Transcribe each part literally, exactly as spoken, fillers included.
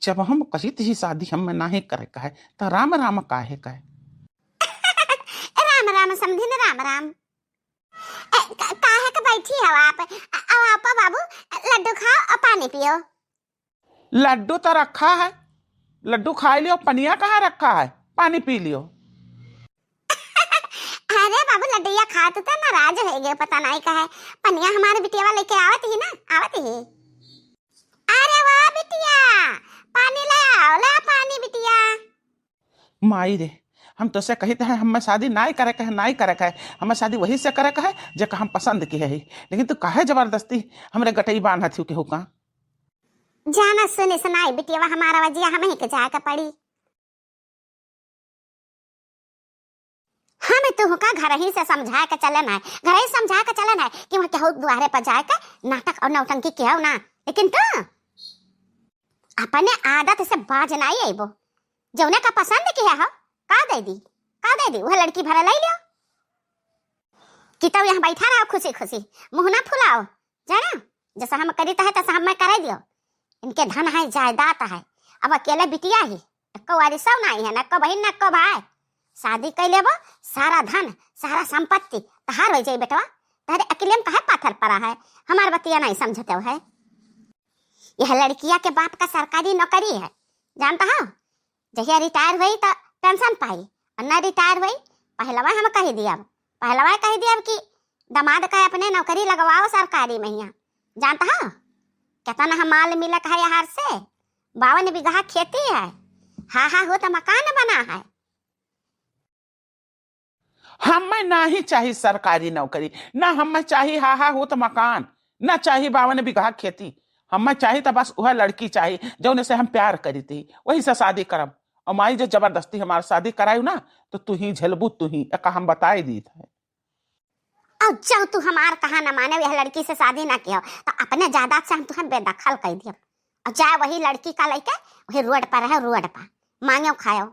जब हम कहित ही शादी हम्मे नाहीं करे का है, त राम राम काहे का है? राम राम समधिन, राम राम। ए, का-, काहे के बैठी हो आप? आ-, आओ, आओ बाबू, लड्डू खाओ और पानी पियो। लड्डू तो रखा है, लड्डू खाई लियो, पनिया कहाँ रखा है, पानी पी लियो। अरे बाबू, लड्डुया खात तो नाराज होइ गए, पता नाहीं काहे। पनिया हमारे बिटियावा लेके आवत ही ना, आवत ही। अरे वाह बिटिया, पानी ले आओ, ले आओ पानी बिटिया। माई रे, हम तोसे कहित है, हम्मे शादी नाई करे के है, नाई करे के है। हम्मे शादी वही से करे के है, जेका हम पसंद किहे ही। लेकिन तू काहे जबरदस्ती हमरे गटई बांधत हिउ केहू का? जाना सुनिस नाई बिटिया, हमारा वजिया हमही के जाए के पड़ी। हम तुहका घरही से समझाए के चलन है, घरही समझाए के चलन है कि वहाँ केहू दुआरे पर जाए के नाटक और नौटंकी किहो ना। लेकिन तू अपने आदत से बाज नाई अइबो। जौने का पसंद किहे हो, का दे दी, का दे दी, वह लड़की भरा लइ लियो। कि तब यहाँ बैठा रहो खुशी खुशी, मुँह ना फुलाओ, जाना, जैसा हम करित है तैसा हम्मे करे दियो। इनके धन है, जायदाद है, अब अकेले बिटिया ही, एको वारिसो नाहीं है, न एको बहिन, न एको भाई। शादी कइ लेबो, सारा धन, सारा संपत्ति तहार होइ जाई बेटवा। तहरे अकेले में काहे पाथर परा है? हमार बतिया नाहीं समझत है। यह लड़किया के बाप का सरकारी नौकरी है, जानता हो? जहिया रिटायर होई त पेंशन पाई, और न रिटायर होई, पहलवा हम कहि दियब, पहलवा कहि दियब कि दामाद का अपने नौकरी लगवाओ सरकारी में हियाँ। जानता हो केतना हम माल मिलक है यार से? बावन बीघा खेती है, हा हा होत मकान बना है। हम्मे नाहीं चाही सरकारी नौकरी, ना हम्मे चाही हा हा होत मकान, ना चाही बावन बीघा खेती। हम्मे चाही त बस वह लड़की चाही जौने से हम प्यार करित ही, वही से शादी करब। और माई जे जबरदस्ती हमार शादी करायु ना, तो तू ही झेलबू, तू ही, एका हम बताई दीत है। और जब तू हमार कहा न माने, यह लड़की से शादी ना किहो, तो अपने जायदाद से हम तुहें बेदखल कइ दियब। और जाए वही लड़की का लइके वही रोड पर रहे, रोड पर मांगेउ खाएउ।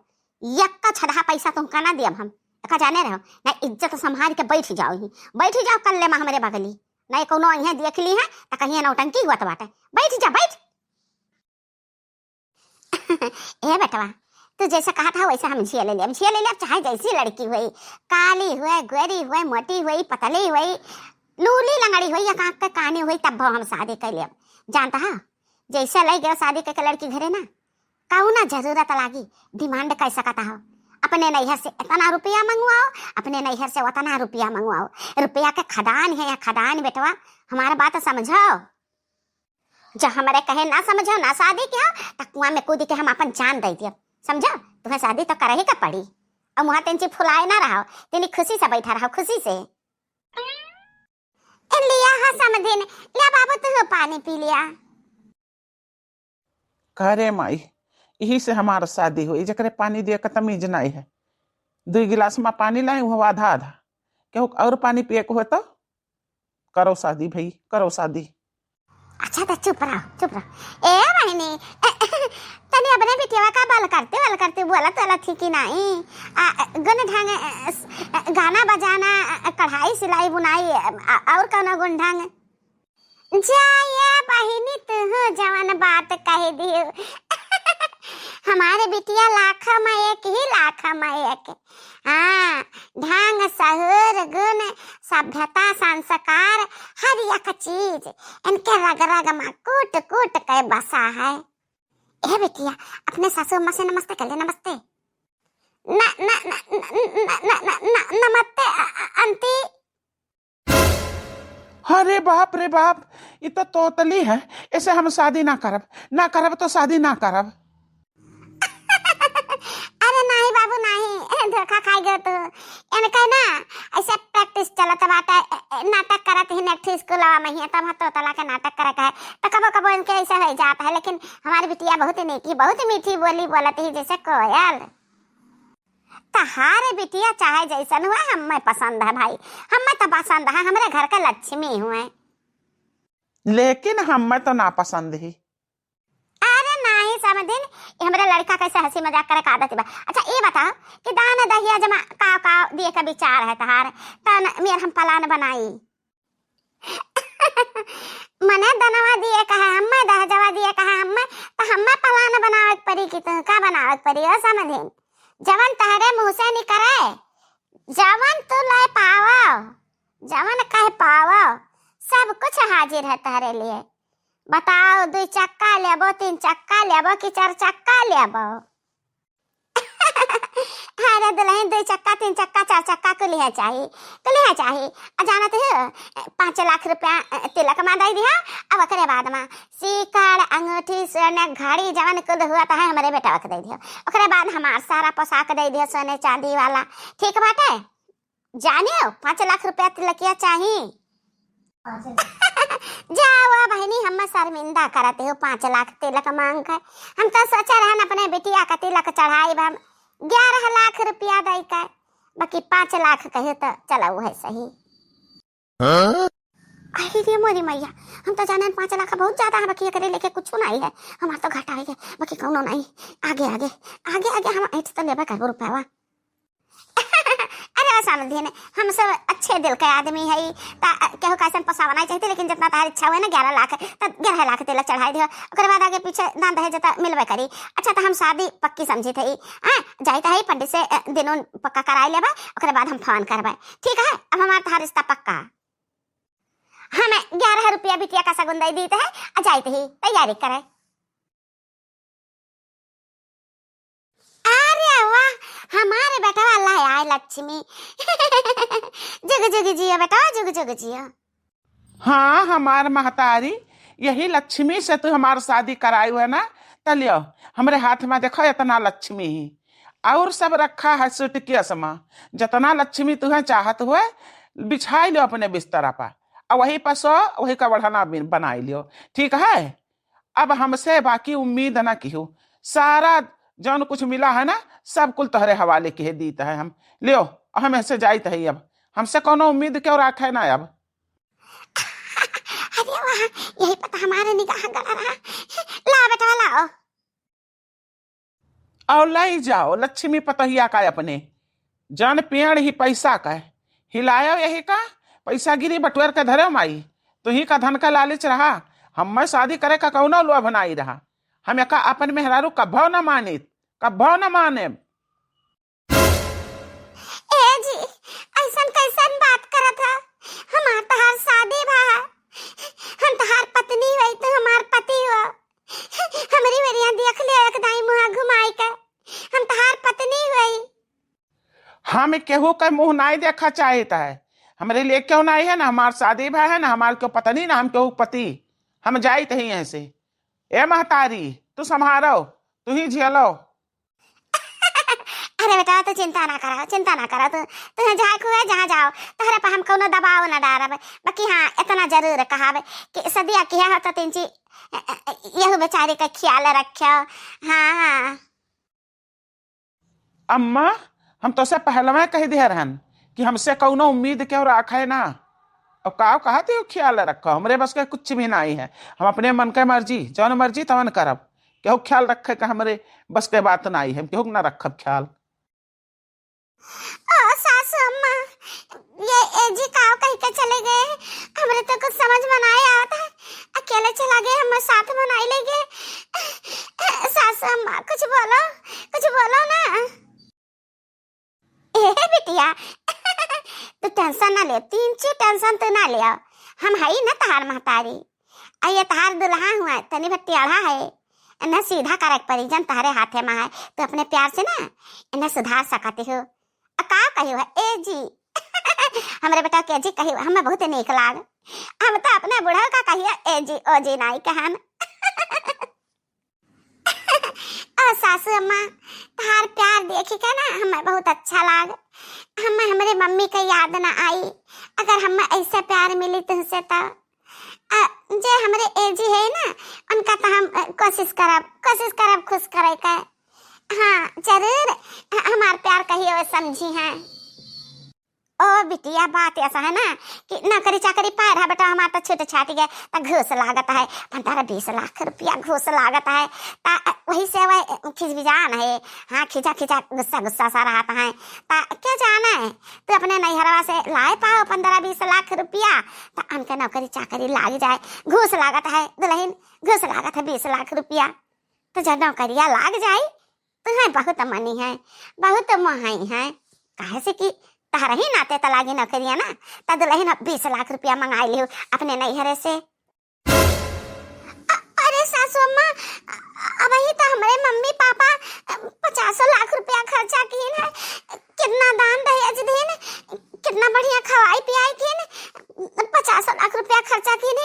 यक्का छदहा पैसा तुमका ना दियब हम, एका जाने रहो। ना, इज्जत संभाल के बैठ जाओ ही, बैठ जाओ कल्ले मा हमरे बगली। ना, कौनो इहें देख ली है त कहिए नौटंकी हुआ तो बाटे। बैठ जा, बैठ। ए बेटवा, तू जैसे कहत हो वैसे हम झेल लेब, झेल लेब, चाहे जैसी लड़की होई, काली होई, गोरी होई, मोटी होई, पतली होई, लूली लंगड़ी होई या कांख के कानी होई, तब हम शादी कइ लेब। जानता हो, जैसे लइ गयो शादी कइ के लड़की घरे ना, कौना जरूरत लागी demand कइ सकत हो, अपने नैहर से इतना रुपया मंगवाओ, अपने नैहर से उतना रुपया मंगवाओ। रुपया के खदान है या खदान बेटवा, हमार बात समझो। जब हमरे कहे ना समझो, ना शादी किहो, त कुआं में कूद के हम अपन जान दइ दियब। समझो, तुहें शादी तो करही का पड़ी। और मुँह तेंची फुलाए ना रहो, तेनी खुशी से बैठा रहो, खुशी से। ए लिया हा समधिन, लिया बाबू, तू पानी पी लिया। का रे माई, यही से हमार शादी होई, जेकरे पानी दिए का तमीज नाई है। दुई गिलास मा पानी लाई, वो आधा आधा। केहू और पानी पिए के हो तो करो शादी भाई, करो शादी। अच्छा, तो चुप रहो, चुप रहो। ए बहिनी, ए, तनी अपने बिटिया का बल करते, बल करते बोलत, बोलत थी कि नाई? आ, गुण ढंग, ए, स-, ए, गाना बजाना, ए, कढ़ाई, सिलाई, बुनाई, ए, आ, और कौनो गुण ढंग? जा ए बहिनी, तू जवन बात कह दियो। हमारे बिटिया लाख में एक ही लाख में एक। हाँ, ढंग, सहूर, गुण, सभ्यता, संस्कार, हर एक चीज इनके रग रग में कूट कूट के बसा है। ए बिटिया, अपने सासू अम्मा से नमस्ते कर ले, नमस्ते। न, न, न, न, न, न, न, न, नमस्ते, अ, अ, आंटी। अरे बाप रे बाप, ई तो तोतली है, ऐसे हम शादी ना करब, ना करब तो शादी ना करब। अरे नाहीं बाबू नाहीं, धोखा खाइ गयो तू। इनके ना ऐसे practice चलत बाटे, ए, ए, नाटक करत ही नेठी स्कूलवा में ही, तब तोतला के नाटक करे के है, तो कबो कबो इनके ऐसे होइ जात है, लेकिन हमारी बिटिया बहुत नीकी, बहुत मीठी बोली बोलत ही जैसे कोयल। तहारे बिटिया चाहे जैसन हुए, हम्मे पसंद है भाई, हम्मे तो पसंद है, हमरे घर के लक्ष्मी हुए। लेकिन हम्मे तो ना पसंद ही। अरे नाहीं समधिन, ये हमरे लड़का कैसे हंसी मजाक करे का आदत बा। अच्छा ये बताओ कि दान दहिया जमा का का दिए का विचार है तहार, तन मेर हम plan बनाई। मने दनवा दिए कहे हम्मे, दहजवा दिए कहे हम्मे, तो हम्मे तुहका बनावत परी हो समधिन, जवन तहरे मुँह से निकरे, जवन तू ले पावो, जवन कह पावो, सब कुछ हाजिर है तहरे लिए। बताओ, दुई चक्का लेबो, तीन चक्का लेबो कि चार चक्का लेबो? अरे दुलहिन, दुई चक्का, तीन चक्का, चार चक्का कुलिहे चाही, कुलिहे चाही। आ जानत हो, पाँच लाख रुपया, अ, तिलक मा दइ दिहा, अब ओकरे बाद मा सीकड़, अंगूठी, सोने, घड़ी, जवन कुल हुवत है, हमरे बेटवा के दइ दिहा। ओकरे बाद हमार सारा पोशाक दइ दिहा, सोने चांदी वाला। ठीक बाटे? जानियो, पाँच लाख रुपया तिलकिया चाही। जाओ बहिनी, हम शर्मिंदा करत हो, पाँच लाख तिलक मांग के। हम तो सोचे रहन अपने बिटिया का तिलक चढ़ाई, हम ग्यारह लाख रुपया दई के, बाकी पाँच लाख कहे तो चलो, वह सही। हाँ? अरे रे मोरी मैया, हम तो जानन पाँच लाख बहुत ज्यादा है, बाकी एकरे लेके कुछ नहीं है, हमार तो घाटा है, बाकी कौनो नहीं। आगे, आगे, आगे, आगे हम ऐठ तो लेबे करबो रुपया। अरे ओ समधिन, हम सब अच्छे दिल के आदमी है, ता केहू का ऐसन पोसावा नहीं चाहिए, लेकिन जितना तार इच्छा हुए ना, ग्यारह लाख, तो ग्यारह लाख तिलक चढ़ाई दियो, ओकरे बाद आगे पीछे दान दहेज तो मिलबे करी। अच्छा, तो हम शादी पक्की समझी थी, हाँ, जाइत है पंडित से, अ, दिन उन पक्का कराई लेबा, ओकरे बाद हम फोन करबे। ठीक है, अब हमार तहार रिश्ता पक्का। हमें ग्यारह रुपया बिटिया का सगुन दे दीत है, आ जाइत ही तैयारी करे। अरे वाह, हमारे बेटवा ला आए लक्ष्मी। जुग जुग जियो बेटवा, जुग जुग जियो। हाँ, हमार महतारी, यही लक्ष्मी से तू हमार शादी करायु है ना, त लियो, हमरे हाथ मा देखो, इतना लक्ष्मी ही। और सब रखा है सूटकेस मा, जितना लक्ष्मी तुहे चाहत हुए, बिछाई लियो अपने बिस्तरा पर, और वही पर सो, वही का बढ़ना बिन-, बनाई लियो, ठीक है? अब हमसे बाकी उम्मीद ना किहो, सारा जौन कुछ मिला है ना, सब कुल तोहरे हवाले किहे दीत है हम। लियो, हम ऐसे जाइत है अब, हमसे कौनो उम्मीद क्यों राखे ना अब। अरे वाह, यही पता हमारे निगाह गड़ा रहा। लाओ बेटवा, लाओ। और लई जाओ लक्ष्मी पतोहिया का अपने, जन पेड़ ही पैसा का, हिलायो यही का, पैसा गिरी बटुअर के धरे माई, तुही का धन का लालच रहा, हमें शादी करे का कौनो लोभ नाई रहा, हम एका अपन मेहरारू कभो न मानित, कभो न माने। ए जी, ऐसन कैसन बात करत है? हमार तहार शादी भा है, हम तहार पत्नी हुई, तू हमार पति हो। हमरी वरिया देख लियो एक दाई मुहा घुमाई के, हम तहार पत्नी हुई। हम केहू के मुँह नाई देखा चाहित है, हमरे लिए क्यों नाई है ना, हमार शादी भा है ना, हमार क्यों पत्नी ना, हम क्यों पति, हम जाइत ही यहाँ से। ए महतारी, तू संभारो, तू ही झेलो। अरे बेटा, तू चिंता ना करा, चिंता ना करा, तू, तू जहाँ खुए, जहाँ जाओ, तोहरे पर हम कौनो दबाव ना डारब। बाकी हाँ, इतना जरूर कहब कि सदिया किया हो तो तीन ची, यहू बेचारी का ख्याल रखो। हाँ, हाँ। अम्मा, हम तोसे पहलवा कह दिया रहन कि हमसे कौनो उम्मीद क्यों राखे ना। अब का कहत हो, ख्याल रखो, हमरे बस के कुछ भी नाई है। हम अपने मन के मर्जी, जौन मर्जी तवन करब। क्यों ख्याल रखे का हमरे बस के बात नाई है, हम केहू के ना रखब ख्याल। ओ सासू अम्मा, ये ए जी काव कह के चले गए, हमरे तो कुछ समझ में नाई आवत है। अकेले चला गए, हमें साथ में नाई ले गए। सासू अम्मा, कुछ बोलो, कुछ बोलो ना। ए बिटिया, तू tension ना ले, तीन चीज tension तू ना ले। हम हई ना तहार महतारी, आ ये तहार दुल्हा हुआ, तनी भर टेढ़ा है, इन्हें सीधा करे के पड़ी जन तहरे हाथे में है, तू अपने प्यार से ना इन्हें सुधार सकती हो। आ का कही है ए जी? हमरे बेटा के जी कही, हमें बहुत नीक लाग। हम तो अपने बुढ़ऊ का कहिए ए जी, ओ जी नाई कहन। ओ सासू अम्मा, तहार प्यार देखी के ना हमें बहुत अच्छा लाग। हमें हमरे मम्मी के याद ना आई, अगर हमें ऐसे प्यार मिली तुमसे तो। अ, जे हमरे ए जी है ना, उनका तो हम, अ, कोशिश करब, कोशिश करब खुश करे के। हाँ, जरूर, अ, हमार प्यार कहियो समझी हैं। ओ बिटिया, बात ऐसा है ना कि नौकरी चाकरी पाए रहा बेटा, हमार तो छूट छाट गए, तो घूस लागत है, पन्द्रह बीस लाख रुपया घूस लागत है। ता वही से वह खिजबिजान है, हाँ, खिजा खिजा गुस्सा गुस्सा सा रहत है। ता क्या जाना है, तू अपने नैहरवा से लाए पाओ पन्द्रह बीस लाख रुपया, ता उनके नौकरी चाकरी लाग जाए। घूस लागत है दुलहिन, घूस लागत है बीस लाख रुपया। तो जब नौकरिया लाग जाई, तुहैं बहुत मनी है, बहुत मोहाई है। काहे से कि तहरही नाते त लागी नौकरिया ना, त दुलहिन अब बीस लाख रुपया मंगाइ लिहु अपने नैहरे से। अ-, अरे सासू अम्मा, अ-, अबही त हमरे मम्मी पापा, अ, पचासो लाख रुपया खर्चा किहिन है। कितना दान दहेज दिन, कितना बढ़िया खवाई पियाई किहिन, पचासो लाख रुपया खर्चा किहिन।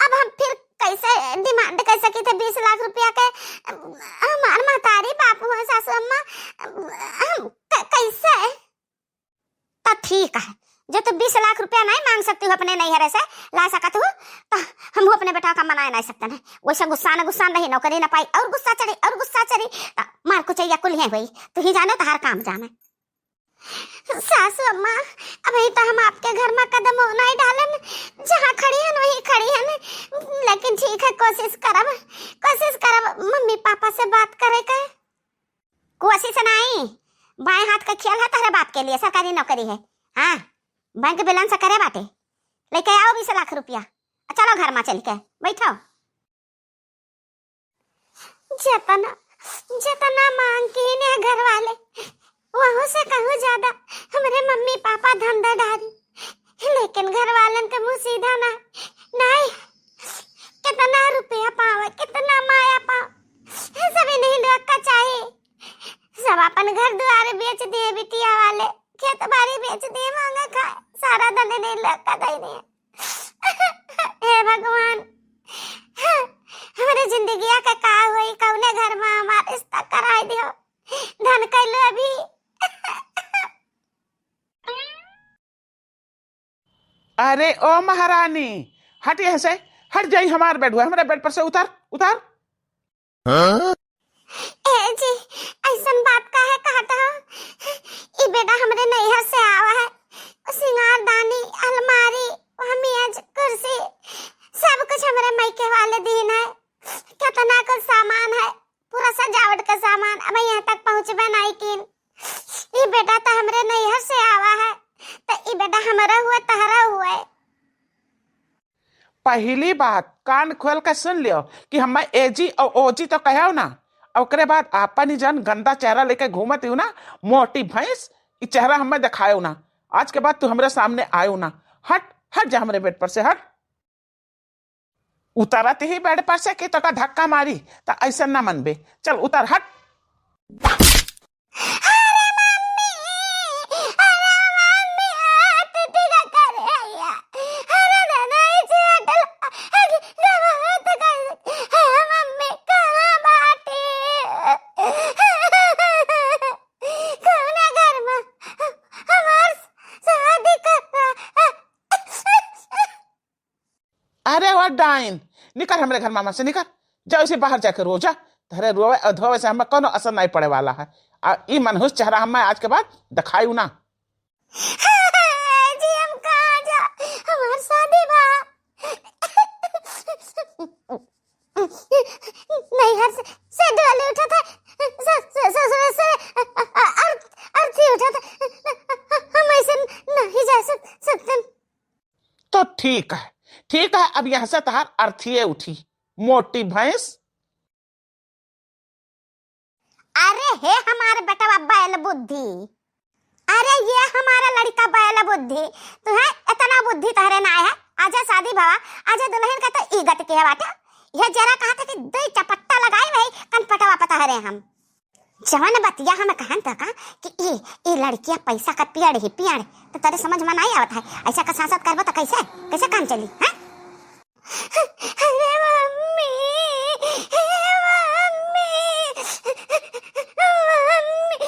अब हम फिर कैसे demand कर सकी थे बीस लाख रुपया के? हमार महतारी बाप हुआ सासू अम्मा, हम क-, कैसे? त ठीक है, जो तू बीस लाख रुपया नहीं मांग सकती हो अपने नैहरे से, ला सकत हो, त हम अपने बेटा का मनाए नहीं सकते हैं। वैसे गुस्सा न गुस्सा नहीं, नौकरी न पाई और गुस्सा चढ़ी और गुस्सा चढ़ी, त मार कुचैया कुल है हुई। तू ही जाने तहार काम जाने। सासू अम्मा, अबही त हम आपके घर में कदम नहीं डालन, जहाँ खड़ी हन वहीं खड़ी हन, लेकिन ठीक है, कोशिश करब, कोशिश करब मम्मी पापा से बात करे के। कोशिश नहीं, बाएं हाथ का खेल है तहरे बाप के लिए, सरकारी नौकरी है। हाँ, बैंक balance करे बाटे, लेके आओ बीस लाख रुपया, चलो घर में चल के बैठो। जतना, जतना मांग किहिन है घर वाले, वहू से कहूँ ज्यादा हमरे मम्मी पापा धंधा डारी, लेकिन घर वालन के मुँह सीधा ना, नहीं, कितना रुपया पावे, कितना माया पावे, सब इन्हीं लोग का चाही। सब अपन घर दुआर बेच दिए बिटिया वाले, खेत बाड़ी बेच दिए, मांगा खाए, सारा धन इन्हीं लोग का दे दिए। हे भगवान, हमरे जिंदगिया का का होई, कौने घर में हमार रिश्ता कराई दियो, धन कैलू अभी। अरे ओ महारानी, हट यहाँ से, हट जाई हमार बेड हुआ, हमरे बेड पर से उतर, उतर। हाँ? ए जी, ऐसन बात काहे कहत हो? ई बेटा हमरे नैहर से आवा है। सिंगारदानी, अलमारी, वह मेज, कुर्सी, सब कुछ हमरे मायके वाले दीन है। कितना कुछ सामान है, पूरा सजावट का सामान, अब यहाँ तक पहुँचबे नहीं कीन। ई बेटा तो हमरे नैहर से आवा है, तो ई बेटा हमारा हुआ, तहरा हुआ है। पहली बात कान खोल के सुन लियो कि हमें एजी और ओजी तो कहो ना, और ओकरे बाद आपन ही जन गंदा चेहरा लेके घूमत हो ना, मोटी भैंस, ई चेहरा हमें दिखायो ना। आज के बाद तू हमरे सामने आयो ना। हट, हट जा हमरे बेड पर से, हट। उतरत ही बेड पर से कि तोका धक्का मारी, त ऐसे ना मनबे। चल उतर, हट। अरे मम्मी, अरे मम्मी, हाथ दिखा करे आया। अरे दादा, इसे हटल, अरे दादा, हाथ कर, अरे मम्मी, कहाँ बाटे? कौना घर में हमार शादी कर रहा? अरे ओ डाइन, निकर हमरे घर मामा से, निकर। जा उसे बाहर जाके रो जा। तहरे रोवे और धोवे से हमें कोनो असर नहीं पड़े वाला है। आ ई मनहूस चेहरा हमें आज के बाद दिखायू ना। जी हम कहाँ जा, हमार शादी बा। नैहर से, से डोली उठत है, स-, स-, ससुर से अ-, अ-, अर्थ-, अर्थी उठत है। हम ऐसे नहीं जा सक-, सकते। तो ठीक है, ठीक है, अब यहाँ से तहार अर्थिये उठी, मोटी भैंस। अरे हे हमार बेटवा बैल बुद्धि, अरे ये हमारा लड़का बैल बुद्धि, तुहे इतना बुद्धि तहरे ना है। आजे शादी भवा, आजे दुलहिन का तो ई गति के बाटे। ये जरा कहा था कि दो चपट्टा लगाई वही कनपटवा पता हरे हम। जवन बतिया हम कहन त का कि ई, ई लड़किया पैसा का पियड़ ही पियड़, तो तेरे समझ में नहीं आवत है। ऐसा का सासत करबो तो कैसे, कैसे काम चली, हैं? अरे मम्मी, हे मम्मी, मम्मी।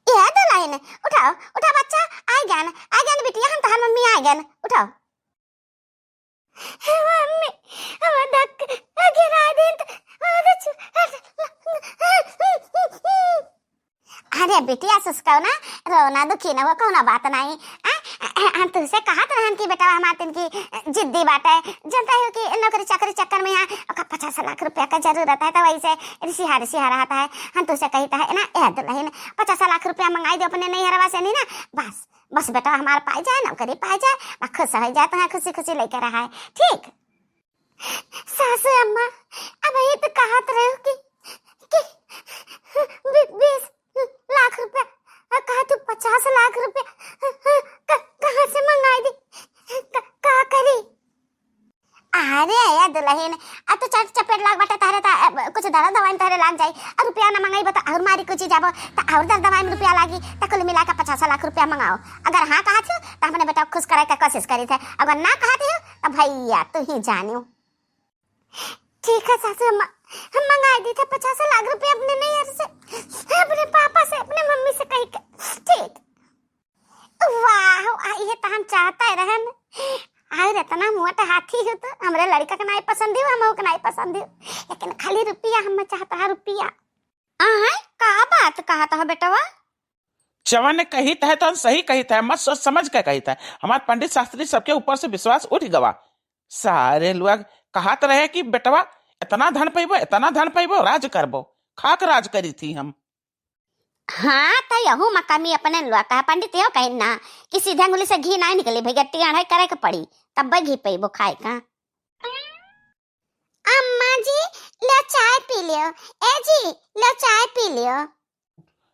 ए दुलहिन, उठाओ, उठा बच्चा, आ गन, आ गन बिटिया, हम तहार मम्मी आ गन, उठाओ। हे मम्मी, हम धक, गिरा दिन, अरे छु-, अरे बिटिया सुस्काओ ना, रो ना, दुखी ना हो, कौनो बात नहीं। आ, आ, आ, हम तुझसे कहत रहन कि बेटा हमार तिनकी जिद्दी बाटे, जनता हो कि नौकरी चाकरी चक्कर में यहाँ ओका पचास लाख रुपया का जरूरत है, तो वैसे रिसिहा रिसिहा रहता है। हम तुझसे कहित है ना, ए दुलहिन, पचास लाख रुपया मंगाई दो अपने नैहरवा से नहीं ना, बस, बस बेटा हमार पाई जाए, नौकरी पाई जाए, बस खुश हो जाए, तो खुशी खुशी लेके रहा है, ठीक? सासू अम्मा, अब ये तो ए दुलहिन, अब तो चट चपेट लाग बाटे तहरे, त, अ, कुछ दवा दवाई में तहरे लाग जाई। अउर रुपया ना मंगाई बता, अउर मारी कुची जाबो, त अउर दवा दवाई में रुपया लागी, त कुल मिला के पचास लाख रुपया मंगाओ। अगर हाँ कहत हो, त अपने बेटा खुश करे के कोशिश करी थे, अगर ना कहत हो, त भैया तू ही जानियो। ठीक है सासू अम्मा, हम मंगाई दी थे पचास लाख रुपया अपने नैहर से, अपने पापा से, अपने मम्मी से कही के। ठीक। वाह, आ, ये तो हम चाहता ही रहन। अउर इतना मोटा हाथी हो तो हमरे लड़का के नाई पसंद हो, हम के नाई पसंद हो, लेकिन खाली रुपया हम चाहता है, रुपया। आय, का बात कहत हो बेटवा? जवन कहित है तो सही कहित है, मत सोच समझ के कहित है। हमार पंडित शास्त्री सबके ऊपर से विश्वास उठ गवा। सारे लोग कहत रहे कि बेटवा इतना धन पैबो, इतना धन पैबो, राज करबो, खाक राज करी थी हम। हाँ, त यहू मा कमी अपने लोग का है। पंडित यो कहिन ना कि सीधे अंगुली से घी नाई निकली भैया, टेढ़े करे के पड़ी, तब्बे घी पइबो खाए का। अम्मा जी, लो चाय पी लियो। ए जी, लो चाय पी लियो।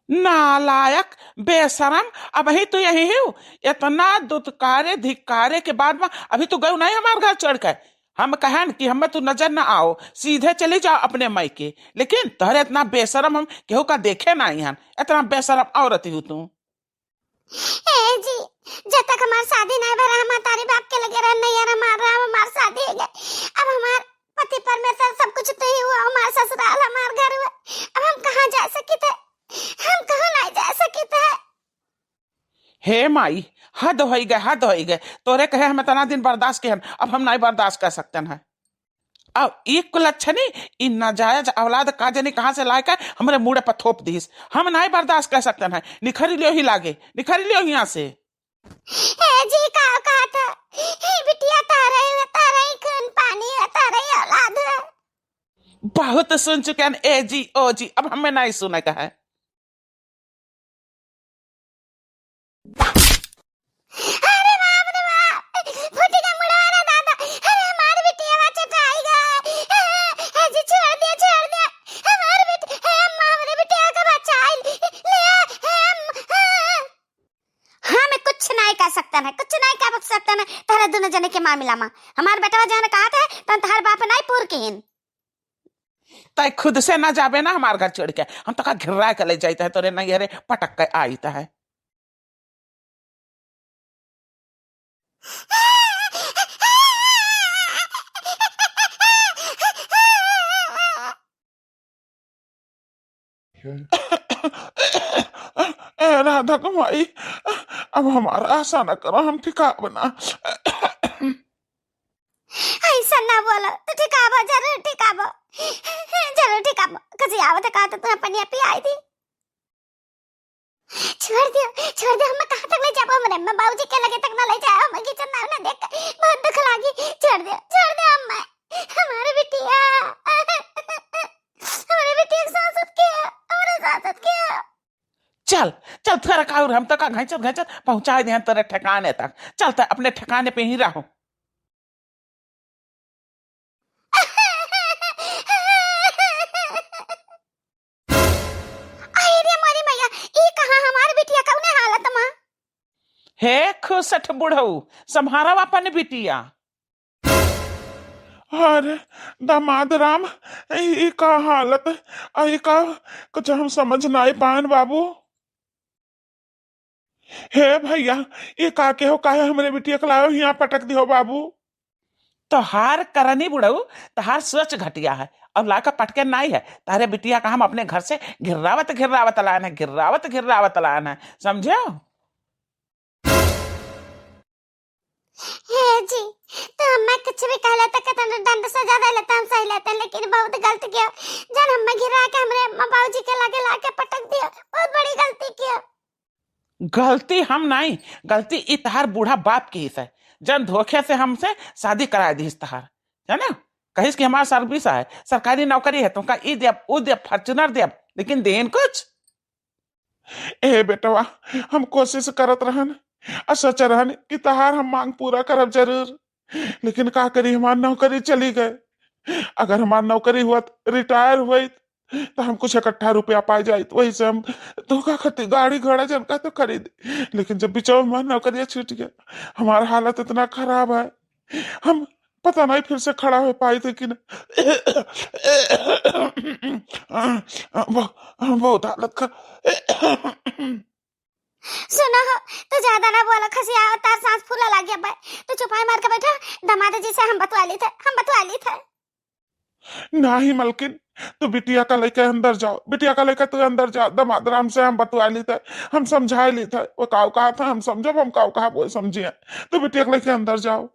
नालायक, बेशरम, अबही तू यही हो? इतना दुत्कारे धिक्कारे के बाद मा अभी तू गयो नहीं हमार घर छोड़ के? हम कहन कि हमें तू नजर न आओ, सीधे चली जाओ अपने मायके, लेकिन तोहरे इतना बेशरम हम केहू का देखे नाहीं हन, इतना बेशरम औरत ही तू। ए जी, जब तक हमार शादी नाहीं भरा, हम तारी बाप के लगे रहन नहीं यार, हमार राम, हमार शादी हो गए। अब हमार पति परमेश्वर सब कुछ तू ही हुआ, हमार ससुराल, हमार घर हुआ। अब हम कहाँ जा सकित है? हम कहाँ नाहीं जा सकित है? हे माई, हद होई गए, हद होई गए। तोरे कहे हम इतना दिन बर्दाश्त के हन, अब हम नाहीं बर्दाश्त कर सकते हैं। अब ई कुलच्छनी, ई नाजायज औलाद का जानी कहाँ से लाए के हमरे मुड़े पर थोप दीस। हम नाहीं बर्दाश्त कर सकते हैं। निखरी लियो ही लागे, निखरी लियो यहाँ से। हे जी, का कहत है? हे बिटिया, तारे, तारे खून पानी है, तारे औलाद है। बहुत सुन चुके हैं ए जी, ओ जी, अब हमें नाहीं सुने का है। अरे बाप रे बाप, फूटी का मुड़वा रे दादा, अरे हमार बिटिया चटाई गए। ए जी, छोड़ दिया, छोड़ दिया, हमार बेटी, हे अम्मा, हमरे बिटिया का बचाई ले, हे अम्मा। हाँ, मैं कुछ नाहीं कर सकता ना, कुछ नाहीं कर सकता ना, तहरे दोनों जने के मामला मा। हमार बेटवा जहन कहत है, तहन तहर बाप नाहीं पूर किहिन। तै खुद से ना जाबे ना हमार घर छोड़ के, हम तोका घिर्रा के ले जाइत है, तोरे नैहरे पटक के आइत है। ए राधा के माई, अब हमारा आशा न करो, हम ठिकाब ना। ऐसा ना बोलो, तू ठिकाबो, जरूर ठिकाबो, जरूर ठिकाबो। कसी आवत है, कहा तो तुम्हें पनिया पियाई दी। छोड़ दियो, छोड़ दियो, हम कहाँ तक ले जाबो, हमरे अम्मा बाबूजी के लगे तक ना ले जाओ, हम किचन ना, ना देख, बहुत दुख लागी। छोड़ दियो, छोड़ दियो अम्मा, हमारे बिटिया, हमारे बिटिया के साथ साथ किया, हमारे साथ साथ किया। चल, चल, थोड़ा का और हम तो का घैंचत घैंचत पहुँचाए दे तोरे ठिकाने तक। चल, तो अपने ठिकाने पे ही रहो। अरे रे मोरी मैया, ई कहाँ हमार बिटिया कौने हालत मा? हे खुसट बुढ़ऊ, संभारव अपन बिटिया। अरे दामाद राम, ई, ई का हालत, आ, ई का, कुछ हम समझ नाई पाएन बाबू। हे भैया, ई का के हो, काहे हमरे बिटिया के लायो हियाँ पटक दियो बाबू? तोहार करनी बुढ़ऊ, तोहार सोच घटिया है, और लाकर पटके नाई है। तारे बिटिया का हम अपने घर से घिर्रावत घिर्रावत लान है, घिर्रावत घिर्रावत लान है, समझे? हे जी, तो हमें कुछ भी कहले तो कितना डंड सजा देले तो हम सही लेते, लेकिन बहुत गलत किया। जन हमें घिरा के हमरे अम्मा बाबूजी के लगे लाके पटक दिया, बहुत बड़ी गलती किया। गलती हम नाई, गलती ई तहार बूढ़ा बाप की है, जन धोखे से हमसे शादी कराए दीस तहार, है ना? कहिस कि हमार सर्विस है, सरकारी नौकरी है, तुमका ई देब, ऊ देब, Fortuner देब, लेकिन देन कुछ। ए बेटवा, हम कोशिश करत रहन, आ सोच रहन कि तहार हम मांग पूरा करब जरूर, लेकिन का करी, हमार नौकरी चली गए। अगर हमार नौकरी हुअत, retire हुइत, तो हम कुछ इकट्ठा रुपया पाए जाइत, वही से हम धोखा खातिर गाड़ी घोड़ा जनका तो खरीद, लेकिन जब बिचवा हमार नौकरिया छूट गया, हमार हालत इतना खराब है, हम पता नहीं फिर से खड़ा हो पाई थी कि नहीं। बहु-, बहुत हालत खराब। सुनो हो, तू ज्यादा ना बोला, खसिया, तार सांस फूला लाग गया बे। तू चुपाई मार के बैठा, दामाद जी से हम बतवा ली थे, हम बतवा ली थे। नाही मलकिन, तू बिटिया का लेके अंदर जाओ, बिटिया का लेके तू अंदर जाओ, दामाद राम से हम बतवा ली थे, हम समझा ली थे, वो काऊ कहा था हम समझब, हम काऊ कहा वो समझिए, तू बिटिया का लेके अंदर जाओ।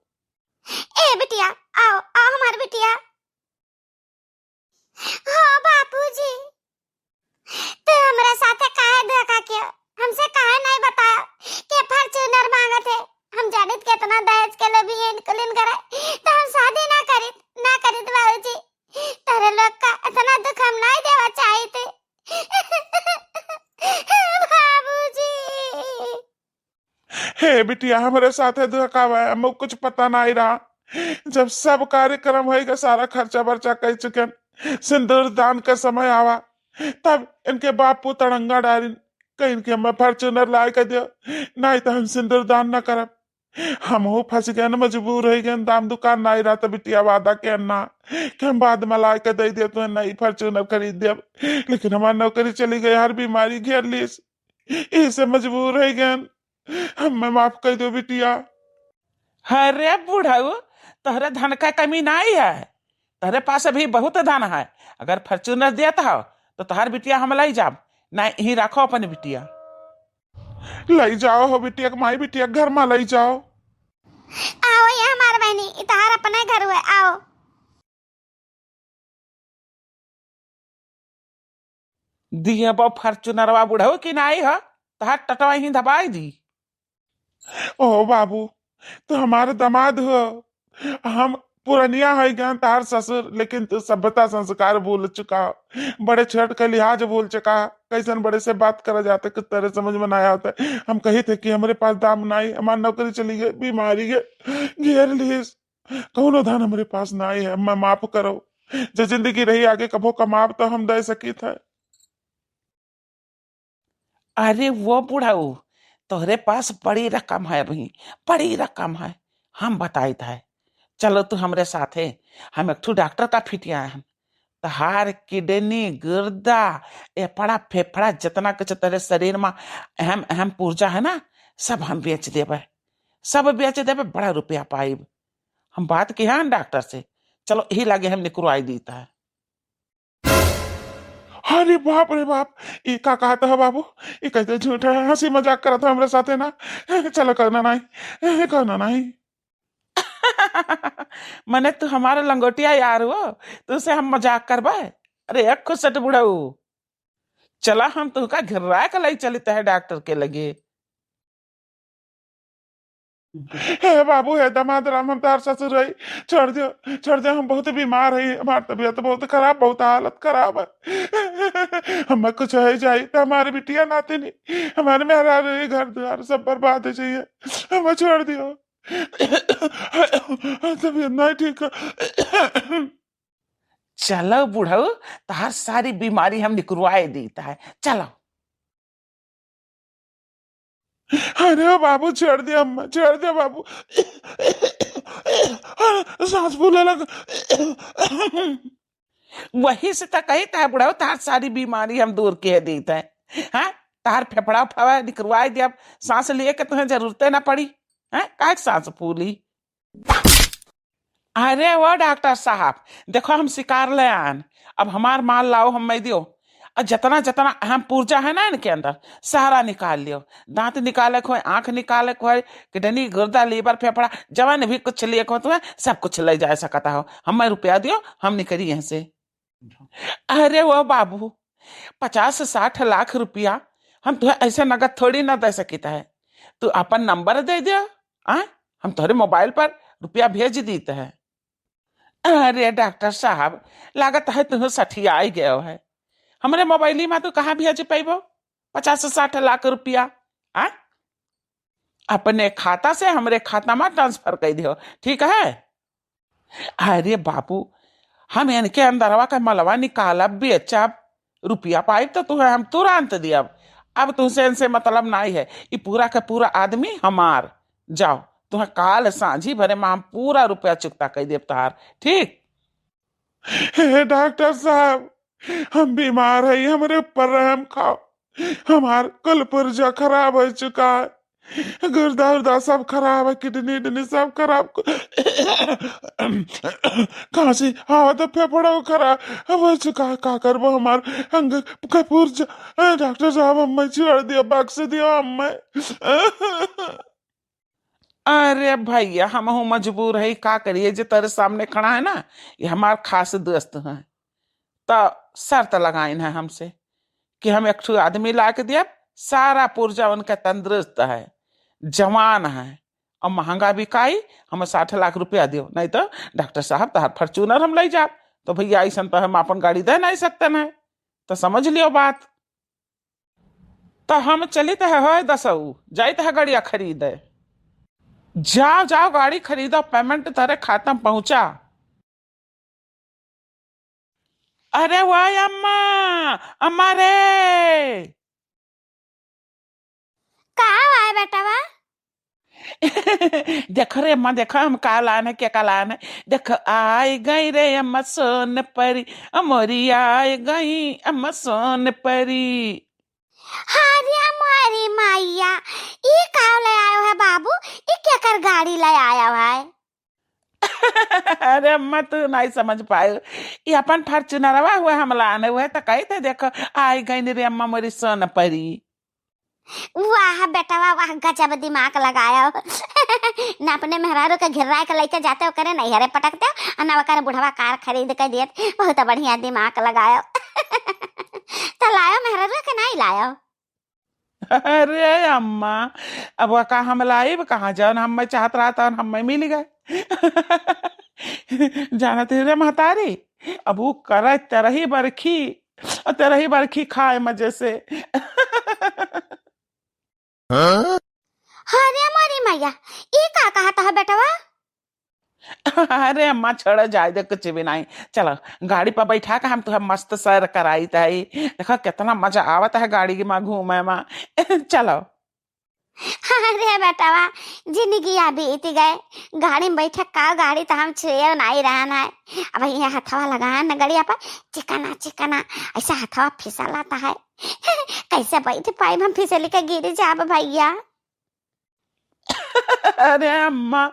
ए बिटिया, आओ, आओ हमार बिटिया। हो बाबूजी, तू हमरे साथे काहे धोखा किया? हमसे काहे नहीं बताया कि Fortuner मांगत है? हम जानित कितना दहेज के लोभी है इनकुलिन करे, तो हम शादी ना करित, ना करित बाबूजी। तेरे लोग का इतना दुख हम नहीं देवा चाहित। बाबूजी। हे बिटिया, हमरे साथे धोखा हुआ है, हमको कुछ पता नहीं रहा। जब सब कार्यक्रम होइगा, सारा खर्चा बर्चा कइ चुकेन, सिंदूर दान का समय आवा, तब इनके बाप पूत अड़ंगा डारिन, कहिन कि हमें Fortuner लाए के दियो, नहीं तो हम सिंदूर दान न करब। हमहू फंस गए न, मजबूर होइ गए, दाम दुकान नहीं रहा तो बिटिया वादा के ना कि हम बाद में लाए के दे दियो, तुम्हें नई Fortuner खरीद दियो, लेकिन हमार नौकरी चली गई, हर बीमारी घेर लीस, इसे मजबूर होइ गए। हमें माफ कर दो बिटिया। अरे बुढ़ऊ, तोहरे धन का कमी नाई है, तोहरे पास अभी बहुत धन है। अगर Fortuner देत हो तो तोहार बिटिया हम लई जाब, ना यहीं रखो अपन बिटिया। लई जाओ हो बिटिया के माई, बिटिया के घर में लई जाओ। आओ ये हमार बहनी, ई तोहार अपने घर हुए, आओ। दिहे बा Fortunerवा बुढ़ऊ की नाई ह, तहार टटवा ही दबाई दी। ओ बाबू, तू हमार दामाद हो, हम पुरनिया है ज्ञान तहार ससुर, लेकिन तू सभ्यता संस्कार भूल चुका, बड़े छोट का लिहाज भूल चुका, कैसन बड़े से बात करा जाता, कुछ तेरे समझ में ना आवता। हम कही थे कि हमरे पास दाम नाई, हमार नौकरी चली गई, बीमारी गई, घेर लीस, कौनो धन हमरे पास नाई है, मैं माफ करो। जे जिंदगी रही आगे कभो कमाब तो हम दे सकित है। अरे वो बुढ़ऊ, तोहरे पास बड़ी रकम है अभी, बड़ी रकम है, हम बताइत है। चलो तू हमरे साथे, हम एक ठो डॉक्टर का फिटिया हैं। तहार किडनी, गुर्दा, एफड़ा, फेफड़ा, जितना कुछ तेरे शरीर में अहम अहम पुर्जा है ना, सब हम बेच देबे, सब बेच देबे, बड़ा रुपया पाइब। हम बात किहे हैं डॉक्टर से, चलो यही लागे हम निकरवाई दीत है। अरे बाप रे बाप, ई का कहत है बाबू? ई कैसे झूठ है? हंसी मजाक करत है हमरे साथे ना। चलो, कहना नहीं, कहना नहीं। मने तू हमारा लंगोटिया यार हो, तुसे हम मजाक करबे? अरे एक खुसट बुढ़ऊ, चला हम तुहका घिर्रा के लई चलित है डॉक्टर के लगे। हे बाबू, हे दामाद राम, हम तार ससुर हई, छोड़ दियो, छोड़ दियो, हम बहुत बीमार हई, हमार तबीयत बहुत खराब, बहुत हालत खराब है। हमें कुछ हो जाई तो हमारे बिटिया नातिनी, हमारे मेहरारू, घर द्वार सब बर्बाद हो जाइए, हमें छोड़ दियो। तबीयत नहीं ठीक है। चलो बुढ़ऊ, तहार सारी बीमारी हम निकरवाए दीत है, चलो। अरे ओ बाबू, छोड़ दे अम्मा, छोड़ दे बाबू। सांस फूले लग। वही से तो कही था बुढ़ऊ, तहार सारी बीमारी हम दूर के दीत है। हाँ, तहार फेफड़ा उफड़ा निकरवाए दे, अब सांस लिए के तुम्हें जरूरते ना पड़ी। हैं, काहे के सांस फूली? अरे वो डॉक्टर साहब, देखो हम शिकार ले आन, अब हमार माल लाओ, हम मैं दियो। और जितना जितना अहम पुर्जा है ना इनके अंदर, सारा निकाल लियो। दांत निकाले को है, आंख निकाले को है, किडनी, गुर्दा, लीवर, फेफड़ा, जवन भी कुछ लिए को तुम्हें, सब कुछ ले जा सकता हो। हमें रुपया दियो, हम निकली यहाँ से। अरे वो बाबू, पचास साठ लाख रुपया हम तुहे ऐसे नगद थोड़ी ना दे सकित है। तू अपन नंबर दे दे, आ? हम तोहरे मोबाइल पर रुपया भेज दीत है। अरे डॉक्टर साहब, लागत है तुह सठियाई गयो है। हमरे मोबाइली में तू कहाँ भेज पैबो पचास साठ लाख रुपया? आ? अपने खाता से हमरे खाता में ट्रांसफर कर दियो, ठीक है? अरे बाबू, हम इनके अंदरवा का मलवा निकालब, बेचब, रुपया पाइब तो तुहे हम तुरंत दियब। अब तुमसे इनसे मतलब नहीं है, ये पूरा का पूरा आदमी हमार। जाओ, तुहे काल सांझी भरे मा हम पूरा रुपया चुकता कइ देब तोहार, ठीक? हे डॉक्टर साहब, हम बीमार हई, हमरे ऊपर रहम खाओ। हमार कुल पुर्जा खराब होइ चुका है, गुर्दा उर्दा सब खराब है, किडनी इडनी सब खराब। खांसी आवत है, फेफड़ो खराब होइ चुका है। का करबो, हमार अंग के पुर्जा, डॉक्टर साहब, हमें छोड़ दियो, बख्श दियो हमें। अरे भइया, हमहू मजबूर है, का करिए, जे तेरे सामने खड़ा है ना, ये हमार खास दोस्त है, त शर्त लगाइन है हमसे कि हम एक ठो आदमी ला के दिया, सारा पुर्जा उनका तंदुरुस्त है, जवान है, और महंगा बिकाई, हमें साठ लाख रुपया दियो, नहीं तो डॉक्टर साहब तोहार Fortuner हम ले जाब। तो भइया, ऐसन तो हम अपन गाड़ी दे नहीं सकते न, तो समझ लियो बात। तो हम चलित है, होए दसऊ, जाइत है गड़िया खरीदे। जाओ, जाओ, गाड़ी खरीदो, payment तोरे खाता में पहुंचा। अरे वाह अम्मा, अम्मा रे। का हुआ है बेटवा? देख रे अम्मा, देख हम का लान है, के का लान है। देख, आई गई रे अम्मा सोन परी, अमोरी आई गई अम्मा सोन परी। अरे मोरी मैया, ई का ले आयो है बाबू? ई केकर गाड़ी ले आयो है? अरे अम्मा, तू नहीं समझ पायो, ई अपन Fortunerवा हुए हम लान है, हुए तो कहते, देखो, आई गई रे अम्मा मोरी सोन परी। वाह बेटवा वाह, गजब दिमाग लगायो। ना अपने मेहरारू के घिर्रा के लेके जाते, ओकरे नैहरे पटकते, और ना ओकरे बुढ़वा कार खरीद के देत। बहुत बढ़िया दिमाग लगायो। तो लायो मेहरारू के नहीं लायो? अरे अम्मा, अब वो का हम लाइब कहाँ, जौन हमें चाहत रहा तौन हमें मिल गए। जानत ही रे महतारी, अब वो करे तेरही बरखी, और तेरही बरखी खाए मजे से। अरे मोरी मैया, ई का कहत है बेटवा? अरे अम्मा, छोड़ो, जाए दे, कुछ भी नहीं। चलो, गाड़ी पर बैठा के हम तुहे मस्त सैर कराइत है। देखो, कितना मजा आवत है गाड़ी में घूमे में। चलो। अरे बेटवा, जिंदगी बीत गए, गाड़ी में बैठे का, गाड़ी तो हम छुए नहीं रहन है। अब ये हथवा लगाए न गड़िया पर, चिकना चिकना ऐसा हथवा फिसलाता है। कैसे बैठ पाइब हम, फिसल के गिर जाब भइया। अरे अम्मा,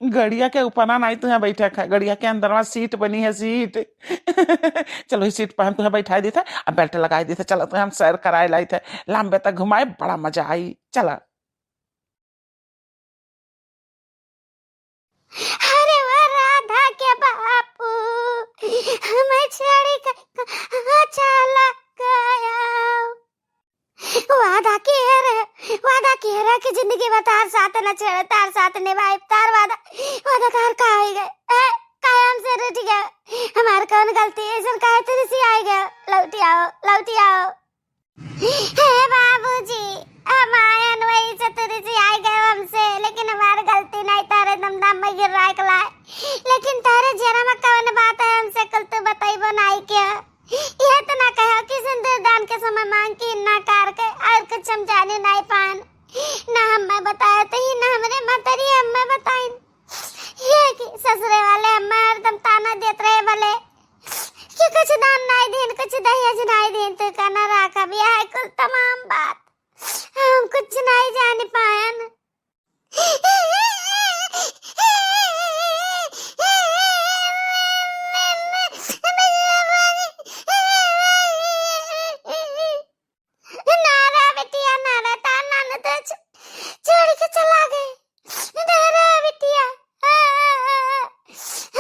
गड़िया के ऊपर ना, नहीं तुहे बैठे है, गड़िया के अंदरवा सीट बनी है, सीट। चलो, ई सीट पर हम तुहे बैठाई देते, अब belt लगाई देते, चलो, तुहे हम सैर कराए लाइत है, लंबे तक घुमाए, बड़ा मजा आई, चला। अरे वो राधा के बापू, हमें छोड़ी के कहाँ चला गया? वादा किए रहे, वादा किए रहे कि जिंदगी भर तार साथ न छोड़े, तार साथ निभाए, तार वादा, वादा तार का हो गए? ए, काहे हमसे रूठ गए? हमार कौन गलती है? ऐसन काहे तुरसी आए गए? लौटी आओ, लौटी आओ। हे बाबूजी, हम आयन वही से तुरसी आए गए हमसे, लेकिन हमार गलती नहीं, तारे दमदम में गिर रहा है। लेकिन तारे जेरा में कौन बात है, हमसे कुल तू बतैबो नहीं क्या? यह तो ना कहो कि सिंदूर दान के समय मांग की ना कार के, और कुछ हम जाने नहीं पान। ना हमें बताए तो ही, ना हमरे मतरी हमें बताइन। ये कि ससुरे वाले हमें हरदम ताना देत रहे बोले कि कुछ दान नहीं देन, कुछ दहेज नहीं देन, तू का ना राखा भी है कुल तमाम बात। हम कुछ नहीं जान पायन। ना रे बिटिया, ना रे, तार नानू तो छ-, छोड़ के चला गए। ना रे बिटिया, आ, आ, आ, आ।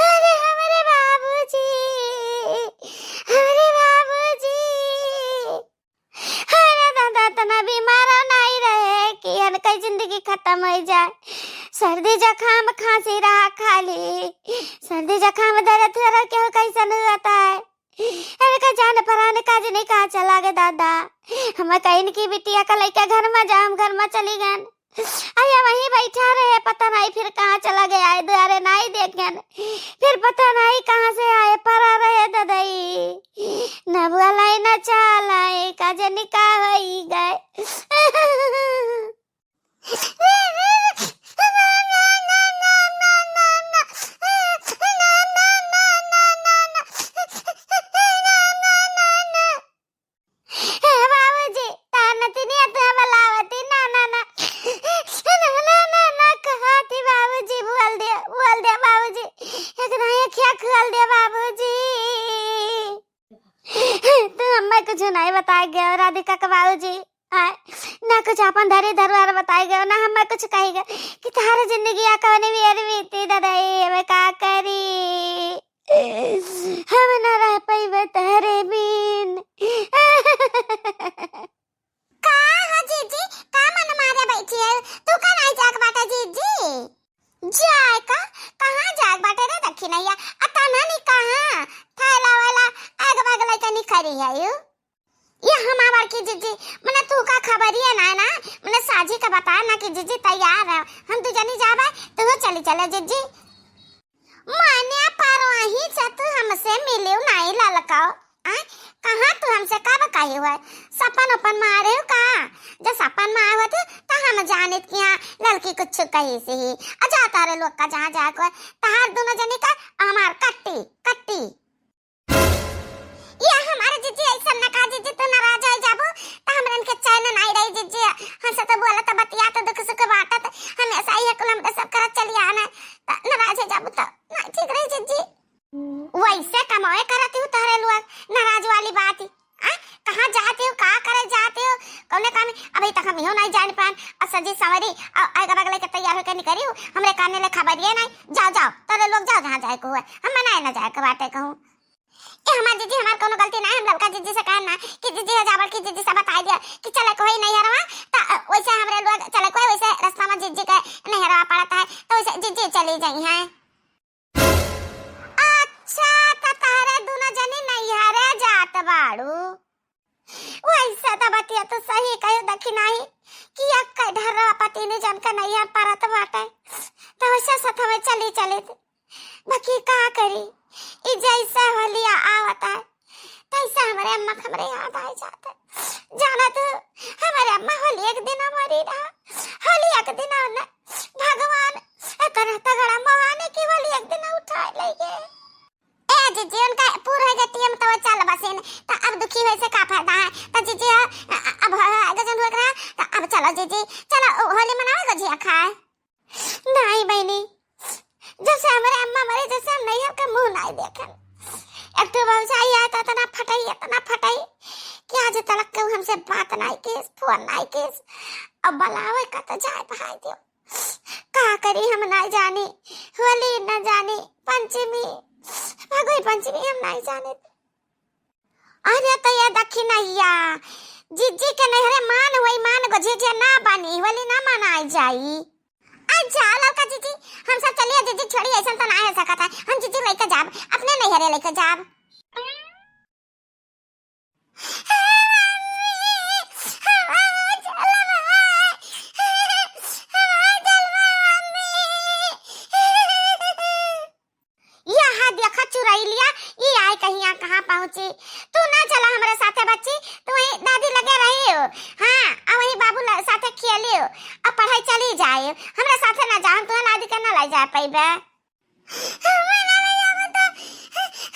अरे हमरे बाबूजी, हमरे बाबूजी। अरे दादा, इतना बीमार नहीं रहे कि इनका जिंदगी खत्म हो जाए। सर्दी जुकाम खांसी रहा खाली, सर्दी जुकाम दर्द थोड़ा क्यों कैसन होता है। इनका जान परान का आज नहीं कहाँ चला गए दादा। हम कहीं की बिटिया का लेके घर में जाओ, हम घर में चली गए। अरे वहीं बैठा रहे, पता नहीं फिर कहाँ चला गया है, दुआरे नहीं देखेन, फिर पता नहीं कहाँ से आए, परा रहे ददई, न बोलाई न चालाई, का जनी का होई गए। कुछ नहीं बताए गए राधिका के बाबूजी। आय, ना कुछ अपन धरी धरुआर बताए गए, ना हमें कुछ कही गए कि तहार जिंदगी या कौन भी अरबीती ददाई, हमें का करी, हम ना रह पइबे तहरे बिन। का हो जीजी, का मन मारे बैठी है? तू का नहीं जाग बाटे जीजी? जाए का? कहाँ जाग बाटे रे दखिनैया? आ तन्हा नी कहाँ? थैला वाला आग बाग लइके निखरी है यू। ये हमार की जीजी, मने तू का खबरिया ना है ना? मने साझी का बता ना कि जीजी तैयार है, हम दू जनी जाबे, तू चली चले जीजी। मान्या, परवाही से तू हमसे मिलियो नाई ललकाओ। आय, कहाँ तू हमसे कब कही हुआ? सपन उपन में आ रहे हो का? जब सपन में आए होते, तो हम जानित कि हाँ, ललकी कुछ कही से ही। आ जा तारे लोग का जहाँ जाए को, तहार दोनों जनी का हमार कट्टी, कट्टी। ये हमारे जीजी ऐसा न का जीजी, तू नाराज हो जाबू, तो हमरन के चैन नाई रही जीजी। हमसे तो बोलत, बतियात, दुख सुख बांटत, हमेशा ये कुल हमरे सब करत चली आना, तो नाराज हो जाबू तो नाई ठीक रही जीजी। वैसे कमाए करत हूँ तहरे लोग, नाराज वाली बात ही। आ, कहाँ जाते हो, का करे जाते हो, कौने काम? अभी तक हम इहो नहीं जान पान। और सजी संवरी और आगे बगले के तैयार होके निकली हूँ, हमरे काने ले खबर ये नहीं। जाओ, जाओ, तोरे लोग जाओ जहाँ जाए को हुए, हम मनाए ना जाए के बाटे कहूँ। ए हमार जीजी, हमार कोनो गलती ना है, हम ललका जीजी से कहन ना कि जीजी है जाबर की जीजी से बताई दिया कि चले कोई नहीं हरवा, तो वैसे हमरे लोग चले कोई वैसे रास्ता में जीजी के नहीं हरवा पड़ता है, तो वैसे जीजी चली जाई हैं। अच्छा, त तहरे दुनो जनी नैहरे जात बाड़ू। वैसे त बतिया तो सही कहे दखिनही कि एक ढर्रा पतिनी जन के नैहर परत बाटे, त वैसे सथवे चली चलित। बाकी का करी, ई जैसे होलिया आवत है, तैसे हमरे अम्मा के हमरे याद आ जात है। जाना तू, हमरे अम्मा होली एक दिन मरी रहा, होली एक दिन ने भगवान इतना तगड़ा महाने की होली एक दिन उठा ले गए। ए जीजी, उनका पूरा है गतियम तो चल बसिन, तो अब दुखी होए से का फायदा है? तो जीजी, अ, अ, अब ह-, ह-, गजन हो रहा, तो अब चलो जीजी, चलो, उ, होली मनावे, गुजिया खाए। नहीं बहनी, जब से हमरे अम्मा मरे, जब से हम नैहर का मुंह नहीं देखन। एक ठो भौजाई आए तो इतना फटई, इतना फटई कि आज तलक केहू हमसे बात नहीं किस, फोन नहीं किस। अब बुलावे का तो जाए भाई दियो। का करी हम नहीं जानी, होली न जानी, पंचमी, फगुई पंचमी हम नहीं जाने। अरे तो ये दखिनैया, जीजी के नैहरे मान होई, मान गुजिया ना बनी, होली ना मनाई जाई। आ जा ललका जीजी, हम सब चलिए जीजी, छोड़ी ऐसन तो ना हो सकत है, हम जीजी लेके जाब, अपने नैहरे लेके जाब। यहाँ देखा चुरैलिया, ई आए कहिया कहाँ पहुँची। तू ना चला हमरे साथे बच्ची, तू वहीं दादी लगे रही हो। हाँ, आ वहीं बाबू ल-, साथे खेली हो, आ पढ़ाई चली जाए। हमरे साथे ना जाओ, तू लादी के ना ले जा पइबे। हम ना ले जाबो तो,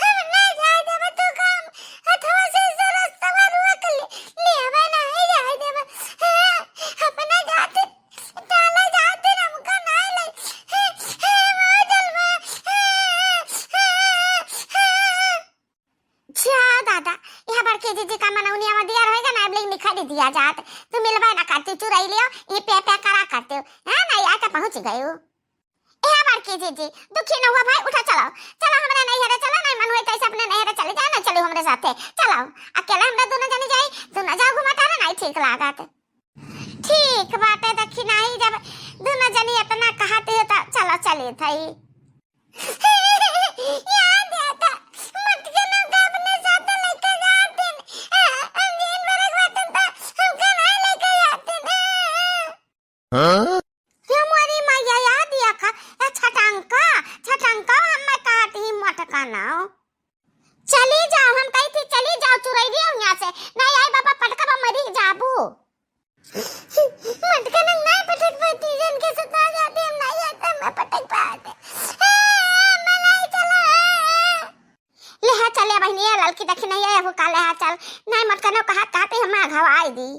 हम ना जाए देबो, तू काम हथवा से से रस्तवा रोक ले, लेबे नहीं जाए देबो। हाँ, अपना जाते डाला जाते हमका ना ले। हाँ, हाँ, मर जलवा। हाँ, हाँ, हाँ। जा दादा, यह बड़की जीजी का मनौनिया में दिया रहेगा ना, अब लेकिन निखा दे दिया जात। तू मिलबे ना करती, चुराई लियो, ये पे पे करा करते हो। हाँ, नहीं आके पहुँच गए हो। ए बड़की जीजी, दुखी न हुआ भाई, उठा चलाओ, चलाओ हमरे नैहरे चलाओ, नहीं मन होई तो ऐसे अपने नैहरे चले जाओ, नहीं चलो हमरे साथे, चलाओ। अकेले हमरे दोनों जनी जाई, दोनों जाओ घुमा तारा, नहीं ठीक लागत। ठीक बाटे, देखी नहीं जब दोनों जनी इतना कहत हो तो चलो चली थई। याद आता, मटके नौका अपने साथे लेके जातिन, हम दिन भर एक बातन तो हमका नहीं लेके जातिन। हाँ? ये मोरी मैया, या दिया का, ए छटंका, छटंका, हमें काट ही मटका नाओ। चली जाओ, हम कही थी, चली जाओ, चुरैली आओ यहाँ से। नहीं आई बाबा, पटका बा, मरी जाबू। मटका नंग नहीं पटक पाती, जन के सता जाते, हम नहीं जाते, मैं पटक पाते। ए, मैं नहीं चला, ए। ले हा चले बहनी, ये ललकी देखी नहीं है, वो काले हा चल। नहीं मटका नो कहा, कहते हम घवाई दी।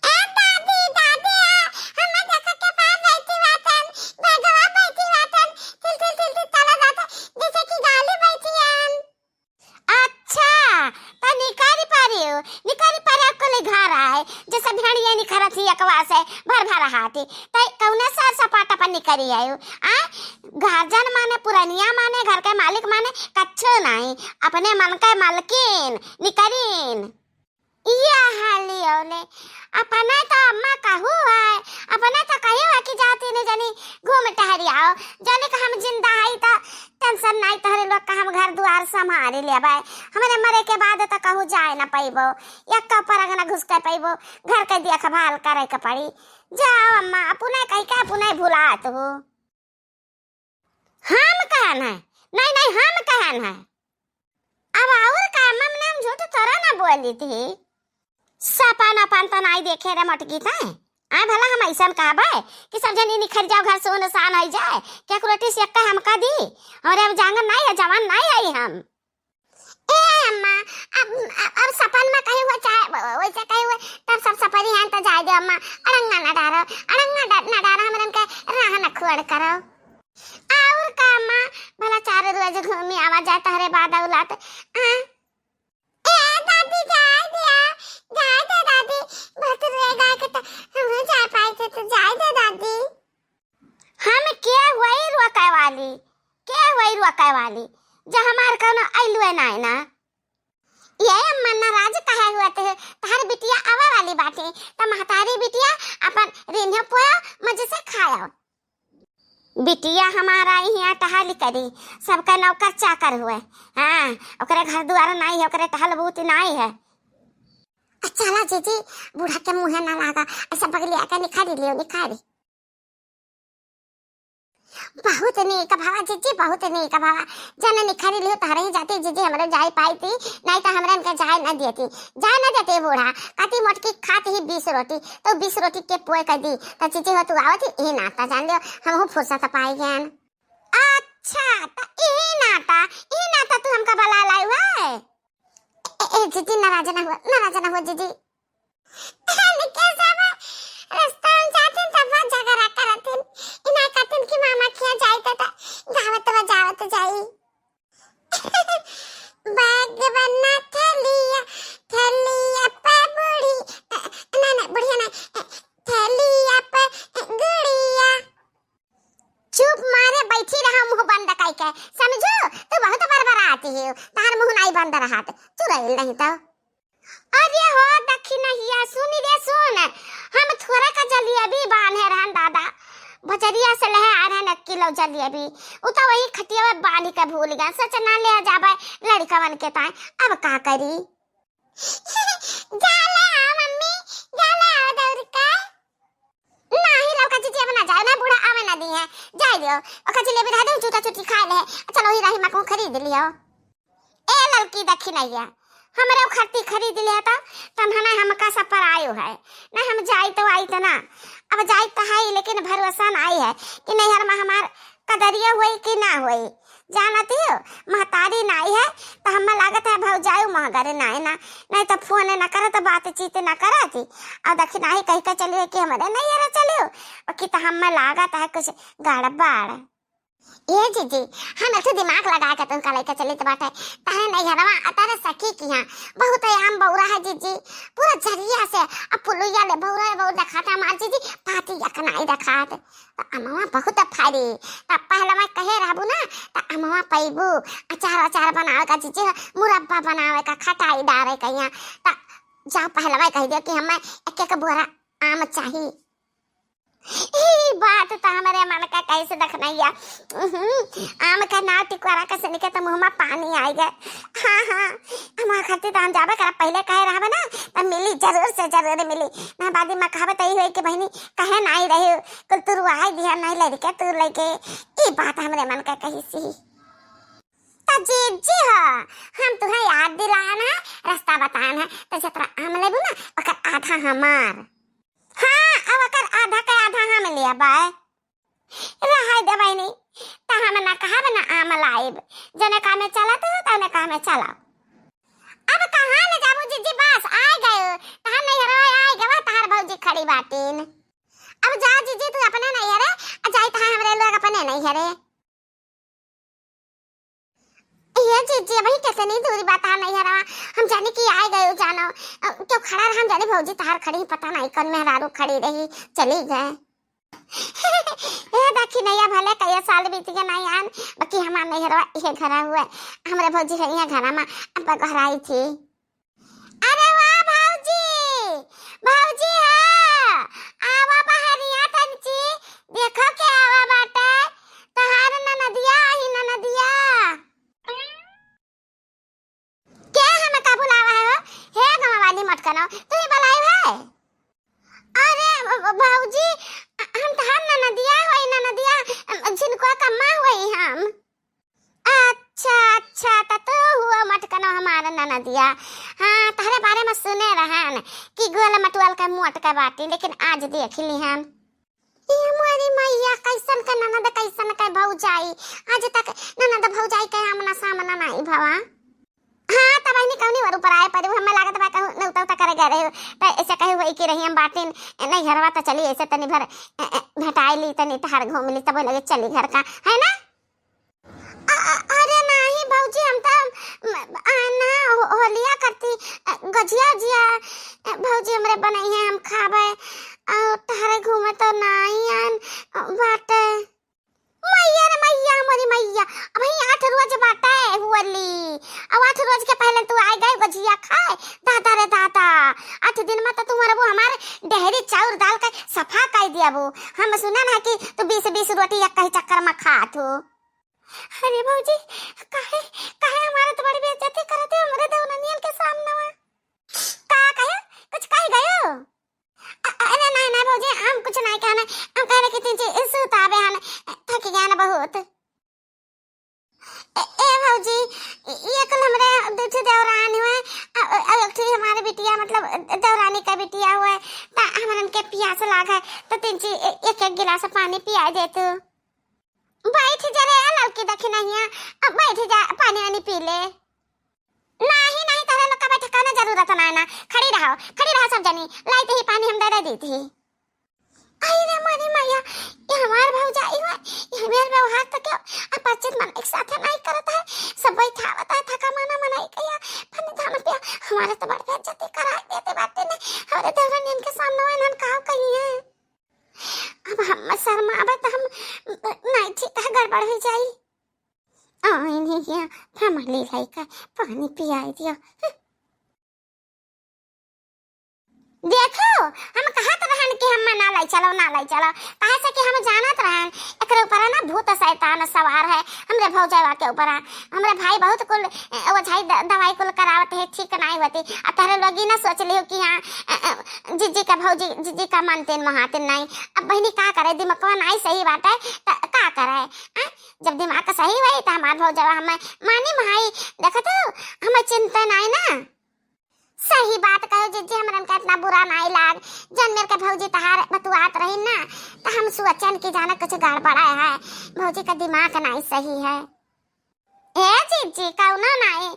ए दादी, दादी, आ, हमें जैसे के पास बैठी बातन, भगवा बैठी बातन, तिल, तिल, तिल, तिल चला जाता, जैसे कि गाली बैठी आन। अच्छा, करी आयो। आ, गार्जियन माने, पुरनिया माने, घर के मालिक माने, कच्छो नाहीं। अपने मन के मालकिन, निकरीन। इया हाली औले। अपने तो अम्मा कहू है, अपने तो कहू है कि जाओ तीन जनी घूम टहरी आओ। जनी का हम जिंदा हई तो टेंशन नाहीं, तोहरे लोग का हम घर दुआर संभाल लेबै। हमरे मरे के बाद तो कहू जाए ना पइबो, एक ऊपर अंगना घुस के पइबो, घर के देखभाल करे के पड़ी। जाओ अम्मा, अपने कहि के अपने भुलात हो। हम कहन है? नहीं, नहीं, हम कहन है। अब और का, मम नाम झूठ तोरा ना बोली थी। सपन अपन तो नाई देखे रे मोटकी तैं। आ भला हम ऐसन कहबे कि सब जनी निखर जाओ, घर सुनसान हो जाए, क्या रोटी से एक हमका दी? और अब जांगर नाई है, जवान नाई आई हम। ए अम्मा, अब, अब, अब सपन में कहीं हुआ चाहे वैसे कहीं हुआ, तब सब सपरी हैं तो जाए दे अम्मा, अड़ंगा ना डारो, अड़ंगा डा-, ना डारो, हमरन के राह न खुअड़ करो। और का अम्मा, भला चार रोज घूमी आवा जाए तहरे बाद औलाद। हाँ? ए दादी, जाए दिया, जाए दे दादी, बहुत रोए गाय के तो हम जाए पाए थे तो जाए दे दादी। हम के हुई रोके वाली, के हुई रोके वाली, जे हमार कौनो अइलुए नाय ना। ये अम्मा नाराज काहे हुआ थे? तहार बिटिया आवे वाली बाटे, त महतारी बिटिया अपन रिन्हे पोयो मजे से खायो। बिटिया हमारा यहाँ टहल करी, सबका नौकर चाकर हुए। हाँ, ओकरे घर दुआर नाई है, ओकरे टहल बूत नाई है। अच्छा ला जीजी, बूढ़ा के मुँहे ना लागा, ऐसा बगलिया के निखारी लियो, निखारी। बहुत नीक भवा जीजी, बहुत नीक भवा। जन निखरी लियो तहरे ही जाती जीजी हमरे जाए पाई थी, नहीं तो हमरे इनके जाए न देती, जाए न देती बूढ़ा। कती मोटकी खात ही बीस रोटी, तो बीस रोटी के पोए कर दी। तो जीजी हो तू आवत ही, यही नाता जान लियो, हम फुर्सत पाई गए। अच्छा, तो यही नाता, यही नाता तू हमका बुला लाई है? ए, ए, जीजी नाराज ना हुआ, नाराज ना हुआ जीजी। इनके सब रस्ता में जातिन तब झगड़ा करतिन। इना कहतिन कि मामा खिया जाई त, त गावत बजावत जाई। बैग बना थैलिया, थैलिया पे बूढ़ी, अ, ना, ना, बुढ़िया ना, अ, थैलिया पे गुड़िया। चुप मारे बैठी रहा मुँह बंद कई के, समझो? तू बहुत बरबराती हो, तहार मुँह नाई बंद रहत, चुरैल नहीं तो। अरे हो दखिनहिया, सुन रे सुन, हम थोड़ा का जलेबी बांधे रहन दादा, बजरिया से लेहे आ रहन एक किलो जलेबी, उ तो वही खटिया में बांध के भूल गए, सच ना ले जाबे लड़कवन के ताई, अब का करी? जा ले आओ मम्मी, जा ले आओ दौड़ के। नाही ललका जीजी अब ना जाए ना, बूढ़ा आवे ना दी है, जाए दियो, ओका जलेबी रह दे, चूटा चूटी खाए ले, चलो ही रही मकू खरीद लियो। ए ललकी दखिनहिया, हमरे खरती खरीद लिया तो तन्हना हमका सब पर आयो है, ना हम जाई तो आई तो ना, अब जाई तो है लेकिन भरोसा ना आई है कि नैहर में हमार कदरिया हुई कि ना हुई। जानती हो, महतारी नाई है तो हमें लागत है भौजाई महगरे नाई ना, नहीं तो फोन ना करत, बातचीत ना करत। और दखिनही कह के चलिए कि हमरे नैहर चलियो, और कि तो हमें लागत है कुछ गड़बड़। ए जीजी, हम एक ठे दिमाग लगा के तुमका लेके चलित बाटे। तारे नैहरवा आ तारे सखी किहाँ बहुत आम बौरा है जीजी। पूरा जरिया से अब पुलुइया ले बौरा है, बौर देखाता हमार जीजी, पाती यक नाई देखात। त अमवा बहुत फरी। त पहलवा कहे रहबू ना, त अमवा पैबू। अचार अचार बनावे का जीजी, मुरब्बा बनावे का, खटाई डारे का यहाँ। त जा पहलवा कह दियो कि हमें एक एक बोरा आम चाही। ई बात त हमरे मन का कैसे दखनैया। उहुं, आम का नाव टिकोरा का सुन के त मुँह में पानी आई गए। हाँ, हाँ, हम खातिर त हम जाबे करब, पहले कहे रहबे ना, त मिली, जरूर से जरूर मिली। ना बादी में कहबे त ई होई कि बहिनी कहे नाई रहे, कुल तुरवाई दिया नाई लड़के तू लइके। ई बात हमरे मन का कही सी। त जीजी हो, हम तुहे याद दिलान है, रास्ता बतान है, त जतरा आम लेबू ना, ओकर आधा हमार। हाँ, अब ओकर आधा के आधा हम लेबै। रहे दे बहिनी, त हम ना कहब ना आम लाइब। जने कामे चलत हो, तने कामे चलाओ। अब कहाँ ले जाबू जीजी, बस आए गए, तहार नैहरवा आए गवा, तहार भौजी खड़ी बाटीन। अब जा जीजी तू अपने नैहरे, आ जाई तहार हमरे लोग अपने नैहरे। ये जीजी, अबही कितनी दूरी बा तहार नैहरवा, हम जानी कि आए गए जानो। अ, क्यों खड़ा रहा, हम जानी भौजी तहार खड़ी, पता नहीं कौन मेहरारू खड़ी रही, चली गए। हे दखिनैया, भले कई साल बीत गए नाई आन, बाकी हमार नैहरवा इहे घरा हुए। हमरे भौजी है इहे घरा मा, अब बगहराई थी। अरे वाह भौजी, भौजी हो, आवा बहरिया तंची, देखो के आवा बाटे, तहार ननदिया, अही ननदिया। के हमका बुलावा है हो? हे गंवा वाली मटकनो, तू ही बुलाई है? अरे भ-, भ-, भौजी, हम तहार ननदिया होई, ननदिया, अम, झिनकुआ कम्मा होई हम। अच्छा, अच्छा, त तू हुआ मटकनो हमार ननदिया। हाँ, तहरे बारे मा सुने रहन कि गोल मटुअल के मोट के बाटी, लेकिन आज देख लिहन। ए मोरी मैया, कैसन के ननद, कैसन के भौजाई। आज तक ननद भौजाई के आमना सामना नाई भवा। हाँ, त बहिनी कौनी ओर ऊपर आए परी, हमें लागत बा कहूँ नौता उता करे गए रहे, त ऐसे कहे हुई कि रही हम बाटिन, ए, नैहरवा त चली ऐसे तनी भर, ए, ए, भेटाई ली, तनी टहर घूम ली, तब लगे चली घर का, है ना? अ-, अ-, अरे नाही भौजी, हम त, म, आ, ना, हो-, होलिया करती, अ, गजिया उजिया, अ, भौजी हमरे बनई है, हम खाबे, और टहरे घूमे तो नाही आन, अ, बाटे। मैया रे मैया, मोरी मैया, अब ही आठ रोज बाटे होली, अब आठ रोज के पहले तू आ गए गजिया खाए, दादा रे दादा, आठ दिन मा तो तू मरबू हमार डेहरी चाउर दाल का सफा कर दियाबू। हम सुना ना कि तू बीस बीस रोटी एक ही चक्कर मा खात हो। अरे भौजी, काहे, काहे हमारे तो बड़ी बेइज्जती करत हो हमरे देवरनियन के सामने मा? का कहे? कुछ कह गयो? अ-, अरे नहीं, नहीं भौजी, हम कुछ नहीं कहने। हम कह रहे कि तीन चीज सुतावे हन, थक गया ना बहुत। ए, ए भौजी, ये कुल हमरे दू ठे देवरानी हुए, अ, अ, एक ठे हमारे बिटिया, मतलब देवरानी का बिटिया हुए, त हमरन के पियास लाग है, त तीन चीज ए-, एक एक गिलास पानी पिया दे तू। बैठ जा रे ललकी दखिनैया, अब बैठ जा, पानी वानी पी ले। नाही, नाही, तहरे लोग का बैठे कौनो जरूरत ना है ना, खड़ी रहो, खड़ी रहो सब जनी, लाई ही पानी हम दे दे दी थी। आई रे मोरी मैया, ये हमार भौजाई हुआ, ये हमार व्यवहार तो क्यों अपरिचित मन एक साथ नहीं करत है, सब बैठावत है, थका माना मनाई कहिया, फनी धान पिया, हमारे तो बड़ बेइज्जती करा देते बाटे ने, हमारे देवरनियन के सामने इन्हन का कही है। अब हम शर्माबे त हम नहीं ठीक है, गड़बड़ हो जाई। आइनी हिया, फमली लइका पानी पियाई दियो। देखो, हम कहत रहन कि हम ना लाई चलो, ना लाई चलो, काहे से कि हम जानत रहन एकरे ऊपर ना भूत शैतान सवार है, हमरे भौजावा के ऊपर। हमरे भाई बहुत कुल, ए, ओझाई द-, दवाई कुल करावत है, ठीक नाई होती। आ तहरे लोग ई ना सोच लियो कि हाँ, ए, ए, जिज्जी का भौजी, जिज्जी का मानते महाते नाई। अब बहिनी का करे, दिमकवा नाई सही बाटे, त का करे? आ? जब दिमाग सही होई त हमार भौजवा हमें मानी महाई, देखत हो, हमें चिंता नाई ना। सही बात कहो जिज्जी, हमरन का इतना बुरा नाई लाग। जन मेर के भौजी तहार बतुआत रही ना, त हम सोचन कि जाने कुछ गड़बड़ा है, भौजी का दिमाग नाई सही है। ए जिज्जी, कौनो नाई,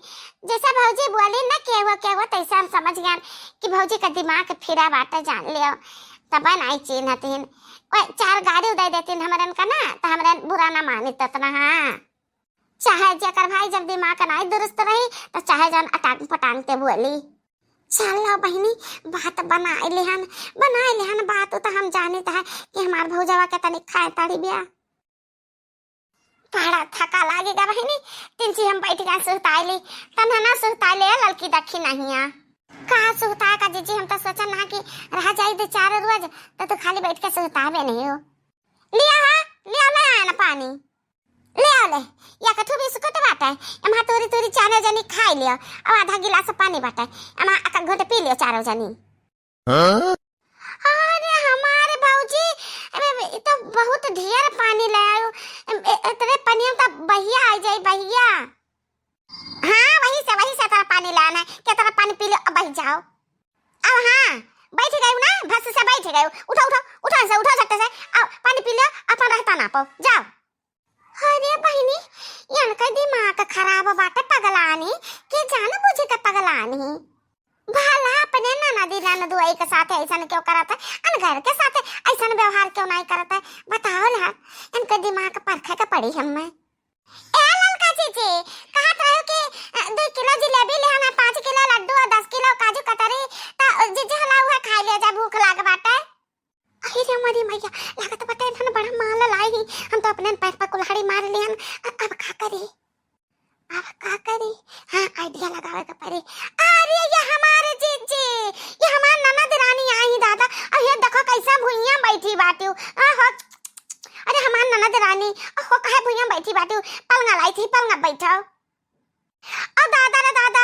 जैसे भौजी बोली ना केहू केहू, तैसे हम समझ गए कि भौजी का दिमाग फिरा बाटे, जान लियो। तब नाई चिन्हतीन, ओए, चार गारी दे देतीन हमरन का ना, त हमरन बुरा ना मानित इतना, हाँ। चाहे जेकर भाई जब दिमाग नाई दुरुस्त रही, त चाहे जौन अटांग पटांग ते बोली। चल लो बहिनी, बात बनाए लेहन, बनाए लेहन बात, त हम जानित है कि हमार भौजवा के तनिक खाए ताड़ी बिया। बड़ा थका लागेगा बहिनी, तिनची हम बैठ गए सुहताए ली, तन्हा ना सुहताए ले ललकी दखिनहिया। का सुहताए का जिज्जी, हम तो सोचन ना कि रह जाई दो चार रोज, त तू खाली बैठ के सुहतावे नहीं हो। लिया हा, लिया ले आना पानी। ले आओ ले, या कठू बिस्कुट बाटे, एमा तोरी तोरी चाने जनी खाई लियो, अब आधा गिलास पानी बाटे, एमा एक घोट पी लियो चारों जनी। हाँ? अरे हमारे भौजी, ए, ए, ई तो बहुत ढेर पानी ले आयो, ए, ए, इतने पानी में तो बहिया आ जाई, बहिया। हाँ, वही से, वही से थोड़ा पानी लाना है, क्या थोड़ा पानी पी लो, अब बैठ जाओ। अब हाँ, बैठ गई ना, भस से बैठ गई, उठो, उठो, उठो से, उठो झट से, आओ, पानी पी लो, अपन रहता ना पाओ, जाओ। अरे बहिनी, इनका दिमाग खराब बाटे, पगलानी, के जान बुझे के पगलानी। भला अपने ननदी ननदुआई के साथ ऐसन क्यों करत है, अन घर के साथ ऐसन व्यवहार क्यों नहीं करत है, बताओ ला, इनका दिमाग परखे के पड़ी हमें। ए ललका जीजी, कहत रहो कि, अ, दो किलो जिलेबी लेहन, पाँच किलो लड्डू और दस किलो काजू कतरी, त जीजी हला उहे खाई ले जा, भूख लाग बाटे। अरे रे मोरी मैया, लागत बा सुत्ती बाटू, पलंगा लाई थी, पलंगा बैठो। ओ दादा रे दादा,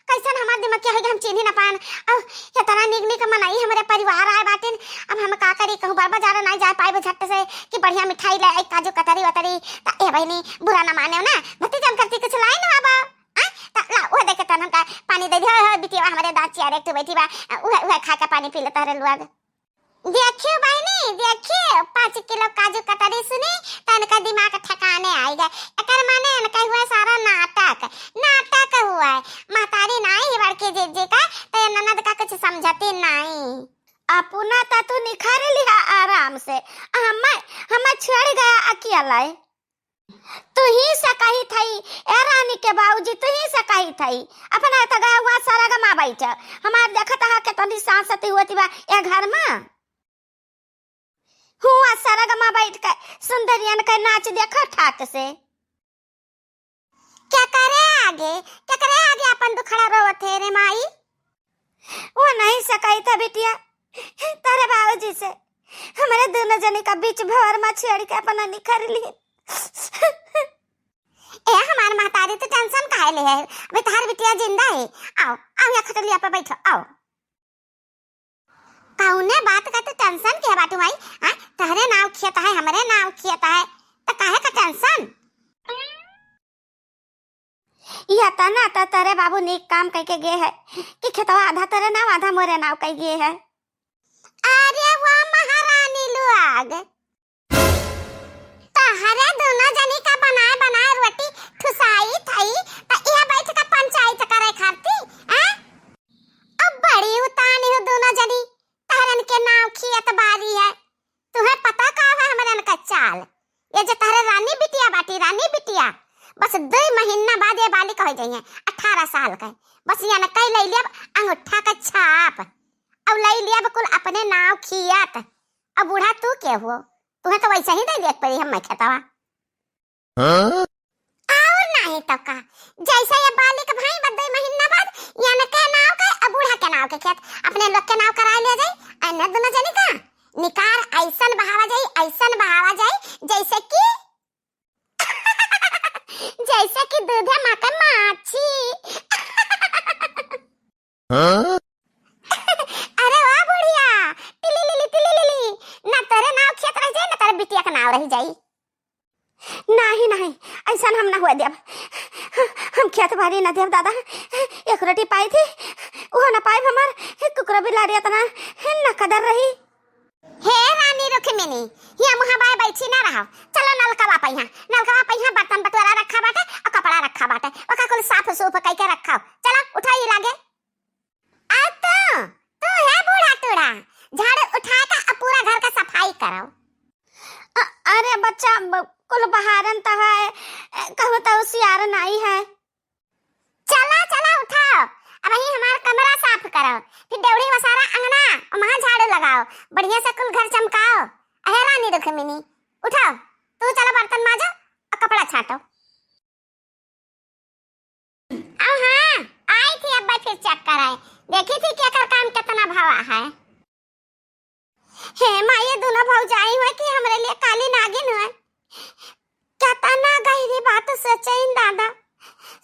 कैसन हमार दिमाग के होइगा, हम चिन्ही ना पान। अब इतना नीक नीक मनई हमरे परिवार आए बाटिन, अब हम का करी, कहूँ बड़ बाजार ना जाए पाइब झट से कि बढ़िया मिठाई ले आई, काजू कतरी वतरी। त ए बहिनी, बुरा ना माने ना, भतीजन करती कुछ लाई ना अब। आ? त ला, वो देखे तन हमका पानी दे दिया, बिटिया हमरे दाँत चियारे एक ठो बैठी बा, उहे, उहे खा के पानी पी लेता रे लोग। देखियो बहिनी, देखियो, पाँच किलो काजू कतरी सुनी, त इनका दिमाग ठिकाने आइगा। एकर माने इनका हुआ सारा नाटक, नाटक हुआ है। महतारी नाई ही बड़की जीजी का, त ये ननद का कुछ समझती नाई। अपना त तू निखार लिहा आराम से, हमें, हमें छोड़ गया अकेला है। तुही से कही थई, ए रानी के बाबूजी, तुही से कही थई। अपना त गया हुआ सरग मा बैठ। हमार देखत हा केतनी सांसती होती बा ए घर मा। हुआ सरग मा बैठ के सुंदरियन के नाच देखो ठाक से। क्या करे आगे, क्या करे आगे अपन दुखड़ा रोवत है रे माई? वो नहीं सकई था बिटिया, तेरे बाबूजी से हमरे दोनों जने का बीच भंवर मा छेड़ के अपना निखर ली। ए हमार महतारी, तू टेंशन काहे ले है? अबे तहार बिटिया जिंदा है। आओ, आओ यहाँ खटलिया पे बैठो, आओ। कौने बात का तू टेंशन के बाटू माई? हाँ, तहरे नाव खेत है, हमरे नाव खेत है, तो काहे का टेंशन? यह तना त तेरे बाबू नीक काम कइके गे है कि खेतवा आधा तेरे नाव, आधा मोरे नाव कइ गे है। अरे वाह महारानी लोग, तहरे दोनों जनी का बनाए बनाए रोटी ठुसाई थई, त यह बैठ के पंचायत करे खाती, हैं? अब बड़ी उतानी हो दोनों जनी, तहरन के नाव खियत बारी है। तुहे पता का है हमरन का चाल? ये जे तहरे रानी बिटिया बाटी, रानी बिटिया, बस दुई महीना बाद ये बालिक होइ जइहैं, अठारह साल के। बस यनकै लइ लियब अंगूठा के छाप, अउ लइ लियब कुल अपने नाव खियत। अब बूढ़ा तू के हुओ? तुहे तो वैसे ही दइ देक परी हम्मे खेतवा। हाँ? और नाही तो का, जैसे ये बालिक भई बा दुई महीना बाद, यनके नाव के, अब बूढ़ा के नाव के खेत, अपने लोग के नाव कराए ले जाई, अन्य दोनों जनी का निकार ऐसन बहावा जाई, ऐसन बहावा जाई, जैसे कि, जैसे कि दूधे माँ के माछी। हाँ? अरे वाह बुढ़िया, टिली लिली, टिली लिली, ना तेरे नाव खेत रह जाई, ना तेरे बिटिया के नाव रह जाई। नाही, नाही, ऐसन हम ना हुए देब। हम खेत बारी ना देब दादा। एक रोटी पाई थी, वो ना पाइब हमार। कुकुर बिलारी इतना ना कदर रही। हे रानी रुक्मिणी, हिया मुँह बाय बैठी ना रहो। चलो नलकवा पे यहाँ, नलकवा पे यहाँ बर्तन बटोरा रखा बाटे और कपड़ा रखा बाटे, ओका कुल साफ सूफ कइके रखो। चलो उठाई लागे। आ तू, तू है बूढ़ा टूढ़ा, झाड़ू उठा के अब पूरा घर का सफाई करो। अ-, अरे बच्चा, ब-, कुल बहारन त है, कहूँ त उसियार नाई है। चला, चला, उठाओ, अब ही हमार कमरा साफ करो, फिर डेवढ़ी वसारा अंगना, और वहाँ झाड़ू लगाओ, बढ़िया से कुल घर चमकाओ। अहे रानी रुक्मिणी, उठाओ, तू चला बर्तन माजो और कपड़ा छाटो। अउ हाँ, आई थी अब्बा फिर चेक कराए, देखी थी कि एकर काम कितना भवा है। हे माँ, ये दोनों भौजाई हुए कि हमरे लिए काली नागिन हुए। कितना गहरी बात सोचे इन दादा।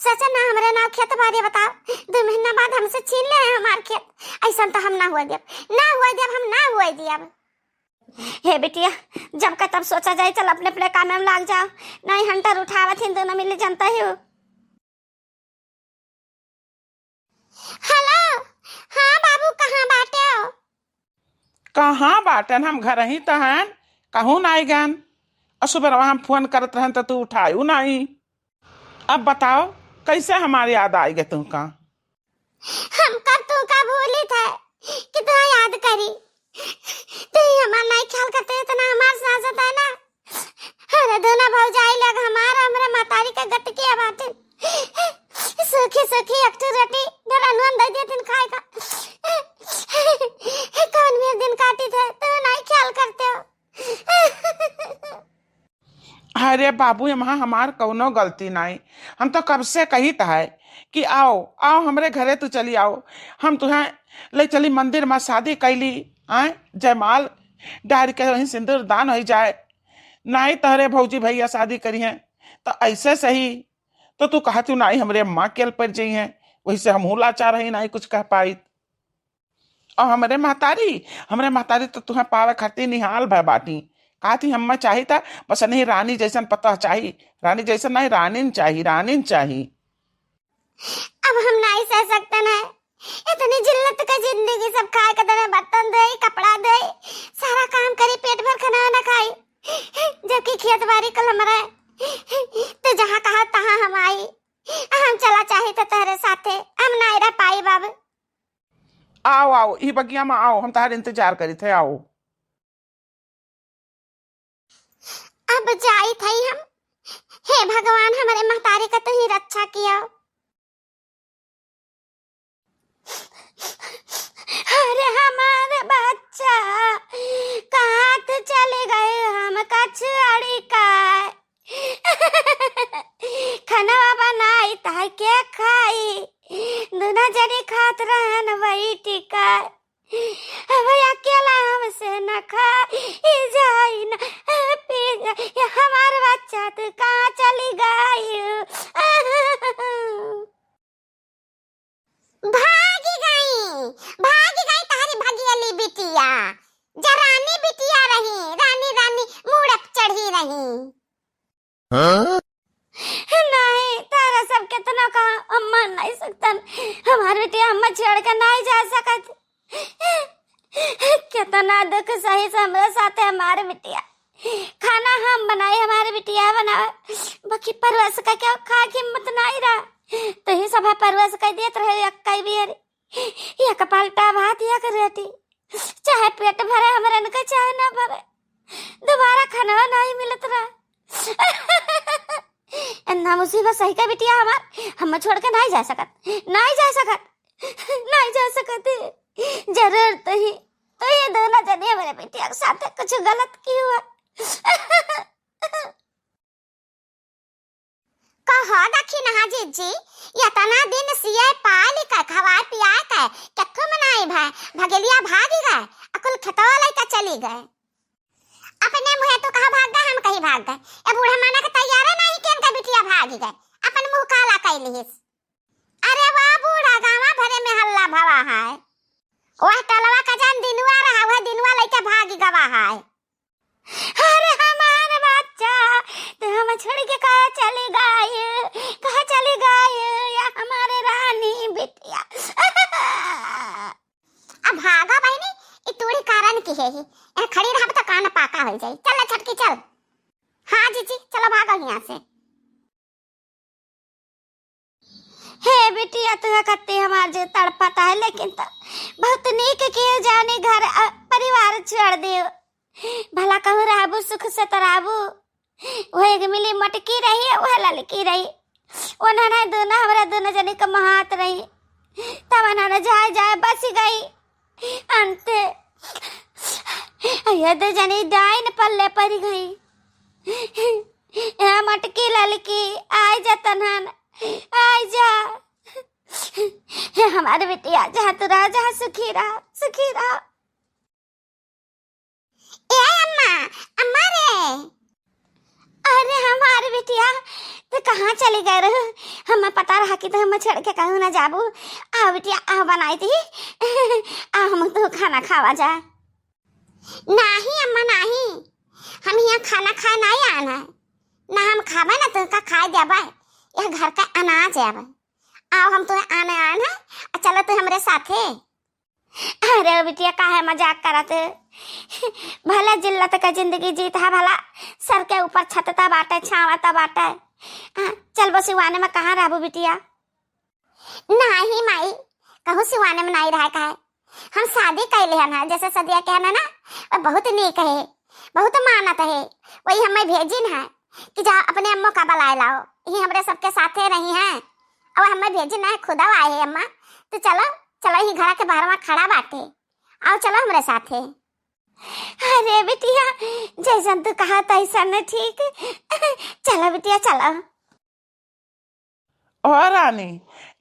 सोचे ना हमरे नाव खेत बारी बताओ, दो महीना बाद हमसे छीन ले हैं हमार खेत। ऐसन तो हम ना हुए देब, ना हुए देब, हम ना हुए देब। हे बिटिया, जब का तब सोचा जाए, चल अपने अपने काम में लाग जाओ, नहीं हंटर उठावत ही दोनों मिली जनता ही हो। हेलो, हाँ बाबू, कहाँ बाटे हो? कहाँ बाटन, हम घर ही तो हन, कहूँ नाई गन। और सुबह हम फोन करत रहन तो तू उठायू नाई। अब बताओ, कैसे हमारी याद आई गए तुमका? हम कब तुमका भूली थे कि तुम्हें याद करी। तू ही हमार नाई ख्याल करते, इतना हमार साथ है ना। अरे दोनों भौजाई लोग हमार हमरे मतारी का गत किया बाटे। सूखी सूखी एक ठो रोटी डरा नून दे दिया दिन खाए का। कौन भी दिन काटी थे, तू नाई ख्याल करते हो। अरे बाबू, एमा हमार कउनो गलती नाई। हम तो कब से कहित है कि आओ, आओ हमरे घरे तू चली आओ, हम तुहें ले चली मंदिर मा शादी कैली, आए जयमाल डार के वहीं सिंदूर दान होइ जाए। नाई तहरे भौजी भैया शादी करिहें, तो ऐसे सही तो तू कहत हूँ, नाई हमरे अम्मा के अल पर जइहैं, वही से हमहू लाचार हई, नाई कुछ कह पाइत। और हमरे महतारी, हमरे महतारी तो तुहें पावे खातिर निहाल भय बाटी। कहत ही, "अम्मा चाही था, बस नहीं रानी जैसन पतोह चाही, रानी जैसन नहीं, रानीन चाही, रानीन चाही।" अब हम नाई सह सकतन है। इतनी जिल्लत का जिंदगी, सब खाए के देवे, बर्तन धोई, कपड़ा धोई, सारा काम करी, पेट भर खाना ना खाई, जबकि खेत बारी कुल हमरा है। तो जहाँ कहा तहाँ हम आई। हम चला चाही तो तहरे साथे, हम नाई रह पाई बाबू। आओ, आओ, ई बगिया में आओ, हम तहार इंतजार करित है, आओ। अब जाइत हई हम। हे भगवान, हमरे महतारी का तू ही रक्षा किया। अरे हमार बच्चा, कहाँ तू चले गए, हम कछुआड़ी का खनवा बनाई ताके खाई, दुना जने खात रहन वही टिका। अब अकेला हमसे न खाई जाई न पी जाई, हमार बच्चा तू कहाँ चली गई? भागी गई, भागी गई तहरी भगियली बिटिया। जा रानी बिटिया रही, रानी, रानी मूड़ चढ़ी रही। हाँ? नहीं, तारा सब कितना कहा, हम मान नहीं सकतन। हमार बिटिया हम छोड़ के नहीं जा सकत। कितना दुख सही से हमरे साथे हमार बिटिया। खाना हम बनाई, हमार बिटिया बनावे, बाकी परवस का क्या खा के हिम्मत नहीं रहा। तो ही सब है परवस का देत रहे एक कई बेर, एक पलटा भात, एक रोटी, चाहे पेट भरे हमरन के, चाहे ना भरे, दोबारा खाना नहीं मिलत रहा। इतना मुसीबत सही का बिटिया हमार, हम छोड़ के नहीं जा सकत, नहीं जा सकत, नहीं जा सकत। जरूर तो ही, तो ही दोनों जने हमारे बिटिया के साथ कुछ गलत की हुआ। कहो दखिनहा जिज्जी, इतना दिन सिए पाल के, खवाए पियाए के, केथू में नाई भय, भगेलिया भागी गए, अकुल खेतवा लइका चली गए। अपने मुँहे तू कहा भाग गए, हम कहीं भाग गए। ए बूढ़ा माना के तैयारे नहीं कि इनका बिटिया भागी गए, अपन मुँह काला कइ लिहिस। अरे वाह बूढ़ा, गाँवा भरे में हल्ला भवा है। वह टलवा का जान दिनुआ रहा, वह दिनुआ लइके भागी गवा है। अरे हमार बच्चा, तू हम छोड़ के कहाँ चली गई, कहाँ चली गई या हमारे रानी बिटिया? अब भागा बहिनी, ई तूड़ी कारण की है ही। यहाँ खड़ी रहब तो कान पाका हो जाई। चल छोटकी चल। हाँ जीजी, चलो भागो यहाँ से। हे बिटिया, तुहे कत्ते हमार जे तड़पत है, लेकिन तो बहुत नीक किहे जानी घर, अ, परिवार छोड़ दियो। भला कहूँ रहबू सुख से तो रहबू। वह एक मिली मोटकी रही, वह ललकी रही। उन्हें नहीं दोनों, हमरा दोनों जने के महात रही। तब उन्हें जाए जाए बस गई। अंते ये दो जने डाइन पल्ले पड़ गई। ए मटकी ललकी, आइ जा तनहन, आइ जा। हे हमार बिटिया, जहाँ तू रहा, जहाँ सुखी रहा, सुखी रहा। ए अम्मा, अम्मा रे। अरे हमार बिटिया, तू कहाँ चली गए रहो? हमें पता रहा कि तू हमें छोड़ के कहूँ ना जाबू। आओ बिटिया, आओ बनाई थी। आओ हम तू खाना खावा जा। नाही अम्मा, नाही, हम यहाँ खाना खाए नाही आन है, ना हम खाबे ना तुमका खाए देबे, यह घर का अनाज है। अब आओ हम तुम्हें आने आन है, आ चलो तू हमरे साथे। अरे बिटिया, काहे मजाक करत? भला जिल्लत का जिंदगी जीत है, भला सर के ऊपर छत त बाटे, छावा त बाटे। हाँ, चल बस सिवाने में कहाँ रहबू बिटिया? नाही माई, कहूँ सिवाने में नाही रहे का है। हम शादी कैले हन है, जैसे सदिया के हन है ना, वो बहुत नीक है, बहुत मानत है। वही हमें भेजिन है कि जा अपने अम्मो का बुलाए लाओ, ये हमरे सबके साथे रही हैं। और हमें भेजिन है, खुदा आए है अम्मा। तो चलो, चलो, ये घर के बाहर में खड़ा बाटे, आओ चलो हमरे साथे। अरे बिटिया, जैसन तू कहा तैसन ठीक। चलो बिटिया, चलो। और रानी,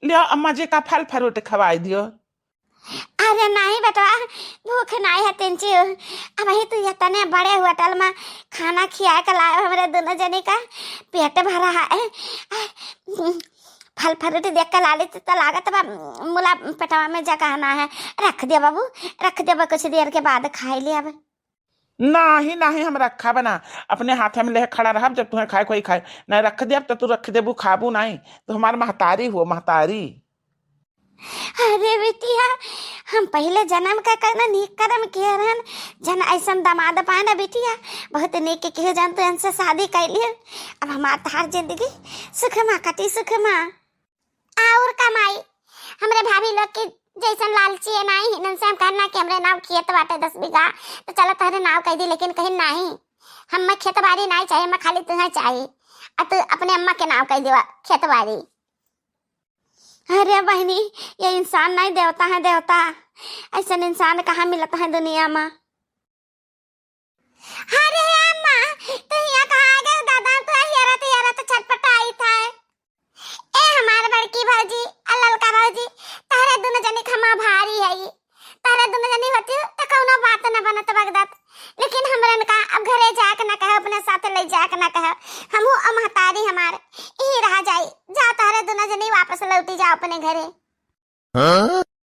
लिया अम्मा जी का फल फ्रूट खवाई दियो। आ, अरे नाहीं बेटवा, भूख नाहीं है तिनची। अबहीं तू इतने बड़े होटल मा खाना खियाए के लायो हमरे दुनो जनी का, पेट भरा है। फल फ्रूट देख के लाली त लागत बा, मुला पेटवा में जगह ना है। रख दे बाबू, रख दे बा, कुछ देर के बाद खाई ले अब। नाहीं, नाहीं, हम रखब ना, अपने हाथे में लेहे खड़ा रहब, जब तुहें खाए कोई खाए। नाहीं रख देब त तू रख देबू, खाबू नाहीं, तू हमार महतारी हो, महतारी। अरे बिटिया, हम पहिले जनम का कउनो नीक करम किहे रहन, जन अइसन दामाद पाए ना बिटिया, बहुत नीक किहे जन तू इनसे शादी कइ लिहे। अब हमार तहार जिंदगी सुखमा कटी, सुखमा। और का माई, हमरे भाभी लोग के जइसन लालची है नाहीं, इनसे हम कहन ना कि हमरे नाव खेत बाटे दस बीघा, त चलो तहरे नाव कइ दी, लेकिन कहिन नाहीं, हम्मे खेत बारी नाहीं चाही, हम्मे खाली तुहें चाही, अ तू अपने अम्मा के नाव कइ देवा खेत बारी। अरे बहिनी, ये इंसान नाहीं, देवता है, देवता। अइसन इंसान कहाँ मिलत है दुनिया मा? अरे अम्मा, तू हियाँ कहाँ आ गए दादा? तू हियरत हियरत छटपटाइत है। ए हमार बड़की भौजी, अ ललका भौजी, तहरे दुनो जनी क हमा भारी है। तहरे दुनो जनी होती त कउनो बात न बनत बगदत। लेकिन हमरन का अब घरे जाए के न कहे, अपने साथ ले जाए के न कहे। हमहू अ महतारी हमार इही रहा जाई। जा तहरे दुनो जनी वापस लौटी जा अपने घरे। हाँ?